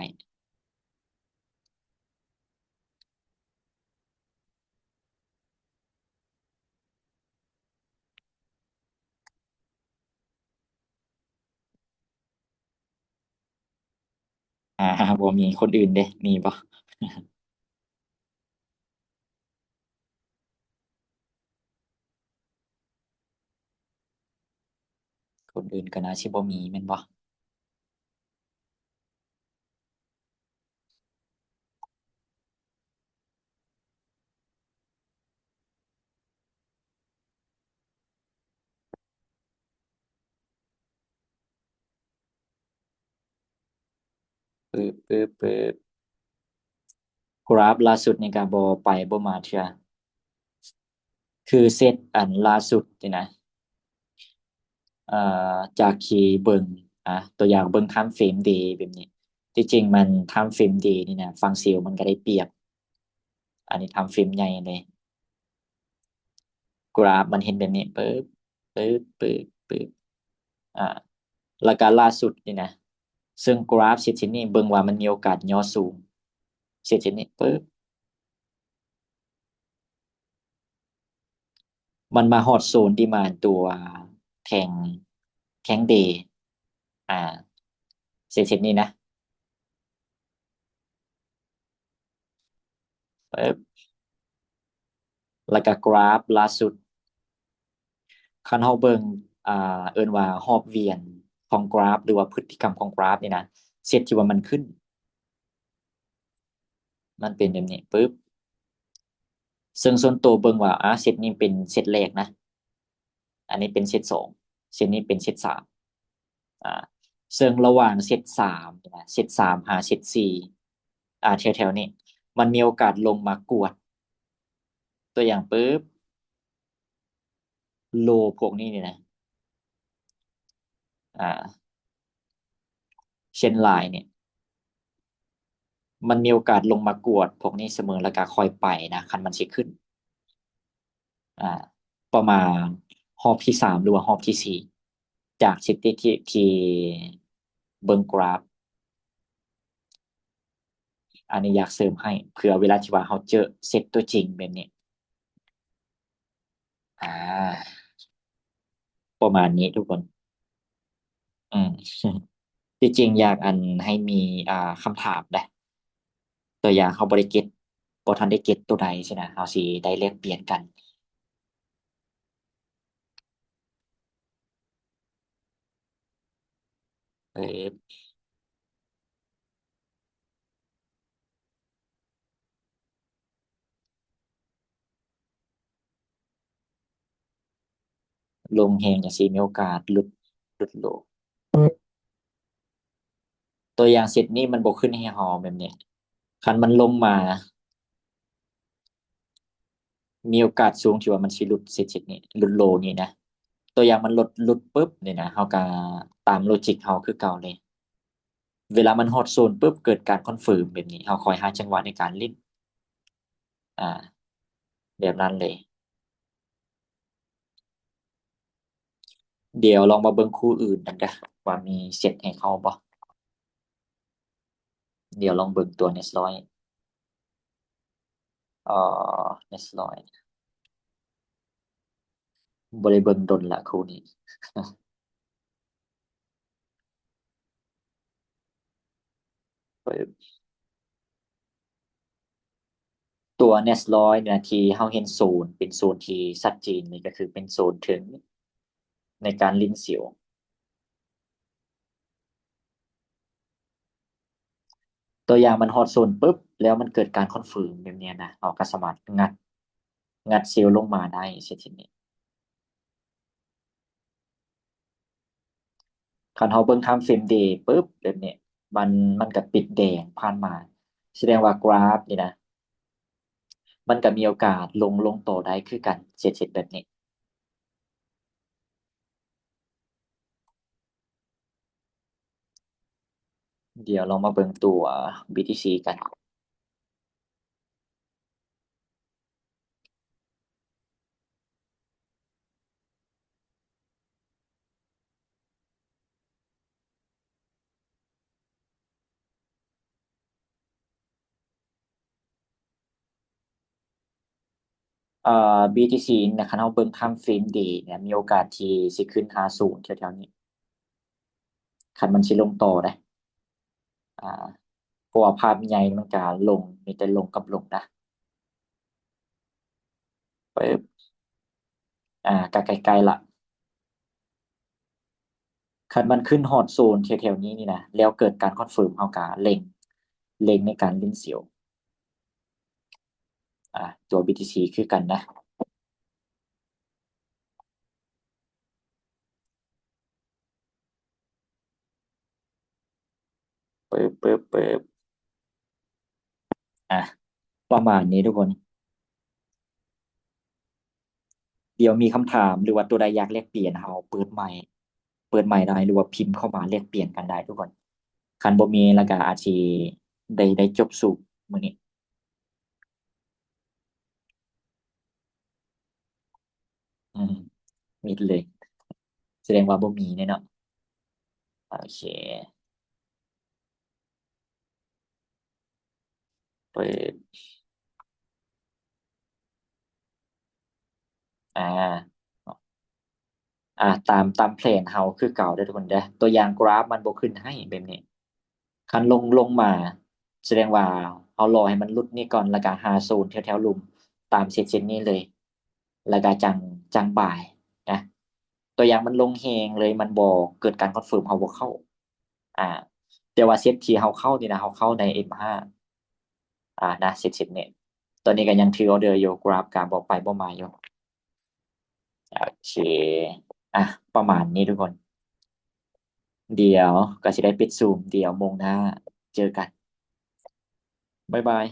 ອ່າ ບໍ່ມີ. ຄົນອື່ນເດ ມີບໍ່? ຄົນອື່ນກໍໜ້າຊິບໍ່ມີແມ່ນບໍ່? ປຶບ ປຶບ ປຶບ ກຣາຟລ່າສຸດນີ້ກໍບໍ່ໄປບໍ່ມາເທື່ອ. ຄືເຊັດອັນລ່າສຸດນີ້ນະ ເອີ ຈາກທີ່ເບິ່ງ ອ່າ ຕົວຢ່າງເບິ່ງທາມເຟຣມເດແບບນີ້ ທີ່ຈິງມັນທາມເຟຣມເດນີ້ນະ ຝັ່ງເຊວມັນກໍໄດ້ປຽບ. ອັນນີ້ທາມເຟຣມໃຫຍ່ເລີຍ ກຣາຟມັນເຮັດແບບນີ້ ປຶບ ປຶບ ປຶບ ປຶບ ອ່າ ແລ້ວກໍລ່າສຸດນີ້ນະ ເຊິ່ງກຣາຟເຊັດ ເສັ້ນນີ້ເບິ່ງວ່າມັນມີໂອກາດຫຍໍ້ສູງ ເຊັດ ເສັ້ນນີ້ ປຶບ ມັນມາຮອດໂຊນທີ່ມາ ຕົວແທ່ງ ແທ່ງເດ ອ່າ ເສັ້ນ ເສັ້ນນີ້ນະ ປຶບ ແລ້ວກໍກຣາຟລ່າສຸດ ຄັນເຮົາເບິ່ງ ອ່າ ເອີ້ນວ່າຮອບວຽນຂອງກຣາຟ ຫຼືວ່າພຶດຕິກຳຂອງກຣາຟນີ້ນະ ເຊັດທີ່ວ່າມັນຂຶ້ນ ມັນເປັນແບບນີ້ ປຶບ ເຊິ່ງສ່ວນໂຕເບິ່ງວ່າ ອ່າ ເຊັດນີ້ເປັນເຊັດແລກນະ ອັນນີ້ເປັນເຊັດສອງ ເຊັດນີ້ເປັນເຊັດສາມ ອ່າ ເຊິ່ງລະຫວ່າງເຊັດສາມນະ ເຊັດສາມຫາເຊັດສີ່ ອ່າ ແຖວໆນີ້ ມັນມີໂອກາດລົງມາກວດ ຕົວຢ່າງປຶບ ໂລພວກນີ້ນີ້ນະ ອ່າ ເຊັ່ນລາຍນີ້ ມັນມີໂອກາດລົງມາກວດພວກນີ້ສະເໝີ ແລ້ວກໍຄ່ອຍໄປນະ ຄັນມັນຊິຂຶ້ນ ອ່າ ປະມານຮອບທີສາມ ຫຼືວ່າຮອບທີສີ່ ຈາກສະຖິຕິທີ່ ທີ່ເບິ່ງກຣາຟ. ອັນນີ້ຢາກເສີມໃຫ້ ເພື່ອເວລາທີ່ວ່າເຮົາເຈີເຊັດຕົວຈິງແບບນີ້ ອ່າ ປະມານນີ້ທຸກຄົນ. ອືມ ທີ່ຈິງຢາກອັນໃຫ້ມີ ອ່າ ຄຳຖາມເດ້ ຕົວຢ່າງເຮົາບໍ່ໄດ້ເກັດ ບໍ່ທັນໄດ້ເກັດຕົວໃດຊີ້ນະ ເຮົາຊິໄດ້ແລກປ່ຽນກັນ. ເອີ ລົງແຮງຈັ່ງຊີ້ ມີໂອກາດຫຼຸດ ຫຼຸດໂລ. ຕົວຢ່າງເຊັດນີ້ມັນບໍ່ຂຶ້ນໃຫ້ເຮົາແບບນີ້ ຄັນມັນລົງມາ ມີໂອກາດສູງທີ່ວ່າມັນຊິຫຼຸດເຊັດ ເຊັດນີ້ ຫຼຸດໂລນີ້ນະ. ຕົວຢ່າງມັນຫຼຸດ ຫຼຸດປຶບນີ້ນະ ເຮົາກໍຕາມໂລຈິກເຮົາຄືເກົ່າເລີຍ. ເວລາມັນຮອດໂຊນປຶບ ເກີດການຄອນເຟີມແບບນີ້ ເຮົາຄ່ອຍຫາຈັງຫວະໃນການຫຼິ້ນ ອ່າ ແບບນັ້ນເລີຍ. ດຽວລອງມາເບິ່ງຄູ່ອື່ນນຳເດີ້ ວ່າມີເຊັດໃຫ້ເຂົ້າບໍ່. ດຽວລອງເບິ່ງຕົວເນັດຮ້ອຍ ເອີ ເນັດຮ້ອຍ ບໍ່ໄດ້ເບິ່ງດົນລະຄູ່ນີ້. ຕົວເນັດຮ້ອຍນະ ທີ່ເຮົາເຫັນໂຊນ ເປັນໂຊນທີ່ຊັດເຈນນີ້ ກໍຄືເປັນໂຊນເທິງໃນການຫຼິ້ນເຊວ. ຕົວຢ່າງມັນຮອດໂຊນປຶບ ແລ້ວມັນເກີດການຄອນເຟີມແບບນີ້ນະ ເຮົາກໍສາມາດງັດ ງັດເຊວລົງມາໄດ້ ເຊັ່ນນີ້. ຄັນເຮົາເບິ່ງທາມເຟຣມເດປຶບ ແບບນີ້ ມັນ ມັນກໍປິດແດງຜ່ານມາ ສະແດງວ່າກຣາຟນີ້ນະ ມັນກໍມີໂອກາດລົງ ລົງຕໍ່ໄດ້ຄືກັນ ເຊັ່ນແບບນີ້. ດຽວລອງມາເບິ່ງຕົວ ບີທີຊີ ກັນ. ເອີ ບີທີຊີ ນະ ຄັນເຮົາເບິ່ງທາມເຟຣມເດນະ ມີໂອກາດທີ່ຊິຂຶ້ນຫາສູນແຖວໆນີ້ ຄັນມັນຊິລົງຕໍ່ເດ້. ອ່າ ະວ່າພາບໃຫຍ່ມັນກະລົງ ມີແຕ່ລົງກັບລົງນະ. ປຶບ ອາ ກະໃກ້ໆລະ. ຄັນມັນຂຶ້ນຮອດໂຊນແຖວໆນີ້ນີ້ນະ ແລ້ວເກີດການຄອນເຟີມ ເຮົາກະເລັງ ເລັງໃນການຫຼິ້ນເຊວ ອາ ຕົວ BTC ຄືກັນນະ. ປຶບ ປຶບ ປຶບ ອາ ປະມານນີ້ທຸກຄົນ. ດຽວມີຄຳຖາມ ຫຼືວ່າຕົວໃດຢາກແລກປ່ຽນ ເຮົາເປີດໄມ ເປີດໄມໄດ້ ຫຼືວ່າພິມເຂົ້າມາແລກປ່ຽນກັນໄດ້ທຸກຄົນ. ຄັນບໍ່ມີລະກະອາດຊິໄດ້ ໄດ້ຈົບສູບມື້ນີ້. ອືມ ມິດເລີຍ ສະແດງວ່າບໍ່ມີແນ່ເນາະ. ໂອເຄ ເປີດ ອາ ອາ ຕາມ ຕາມແຜນເຮົາຄືເກົ່າເດີທຸກຄົນເດີ. ຕົວຢ່າງກຣາຟມັນບໍ່ຂຶ້ນໃຫ້ແບບນີ້ ຄັນລົງ ລົງມາ ສະແດງວ່າເຮົາລໍໃຫ້ມັນຫຼຸດນີ້ກ່ອນ ແລ້ວກະຫາໂຊນແຖວໆລຸ່ມ ຕາມເສັ້ນ ເສັ້ນນີ້ເລີຍ ແລ້ວກະຈັ່ງ ຈັ່ງບາຍນະ. ຕົວຢ່າງມັນລົງແຮງເລີຍ ມັນບໍ່ເກີດການຄອນເຟີມ ເຮົາບໍ່ເຂົ້າ ອາ ແຕ່ວ່າເສັ້ນທີ່ເຮົາເຂົ້ານີ້ນະ ເຮົາເຂົ້າໃນ M ຫ້າ ອາ ນະ ເສັ້ນ ເສັ້ນນີ້. ຕອນນີ້ກະຍັງຖືອໍເດີຢູ່ ກຣາຟກະບໍ່ໄປບໍ່ມາຢູ່. ໂອເຄ ອາ ປະມານນີ້ທຸກຄົນ ດຽວກະຊິໄດ້ປິດຊູມ ດຽວໂມງໜ້າເຈີກັນ ບາຍບາຍ.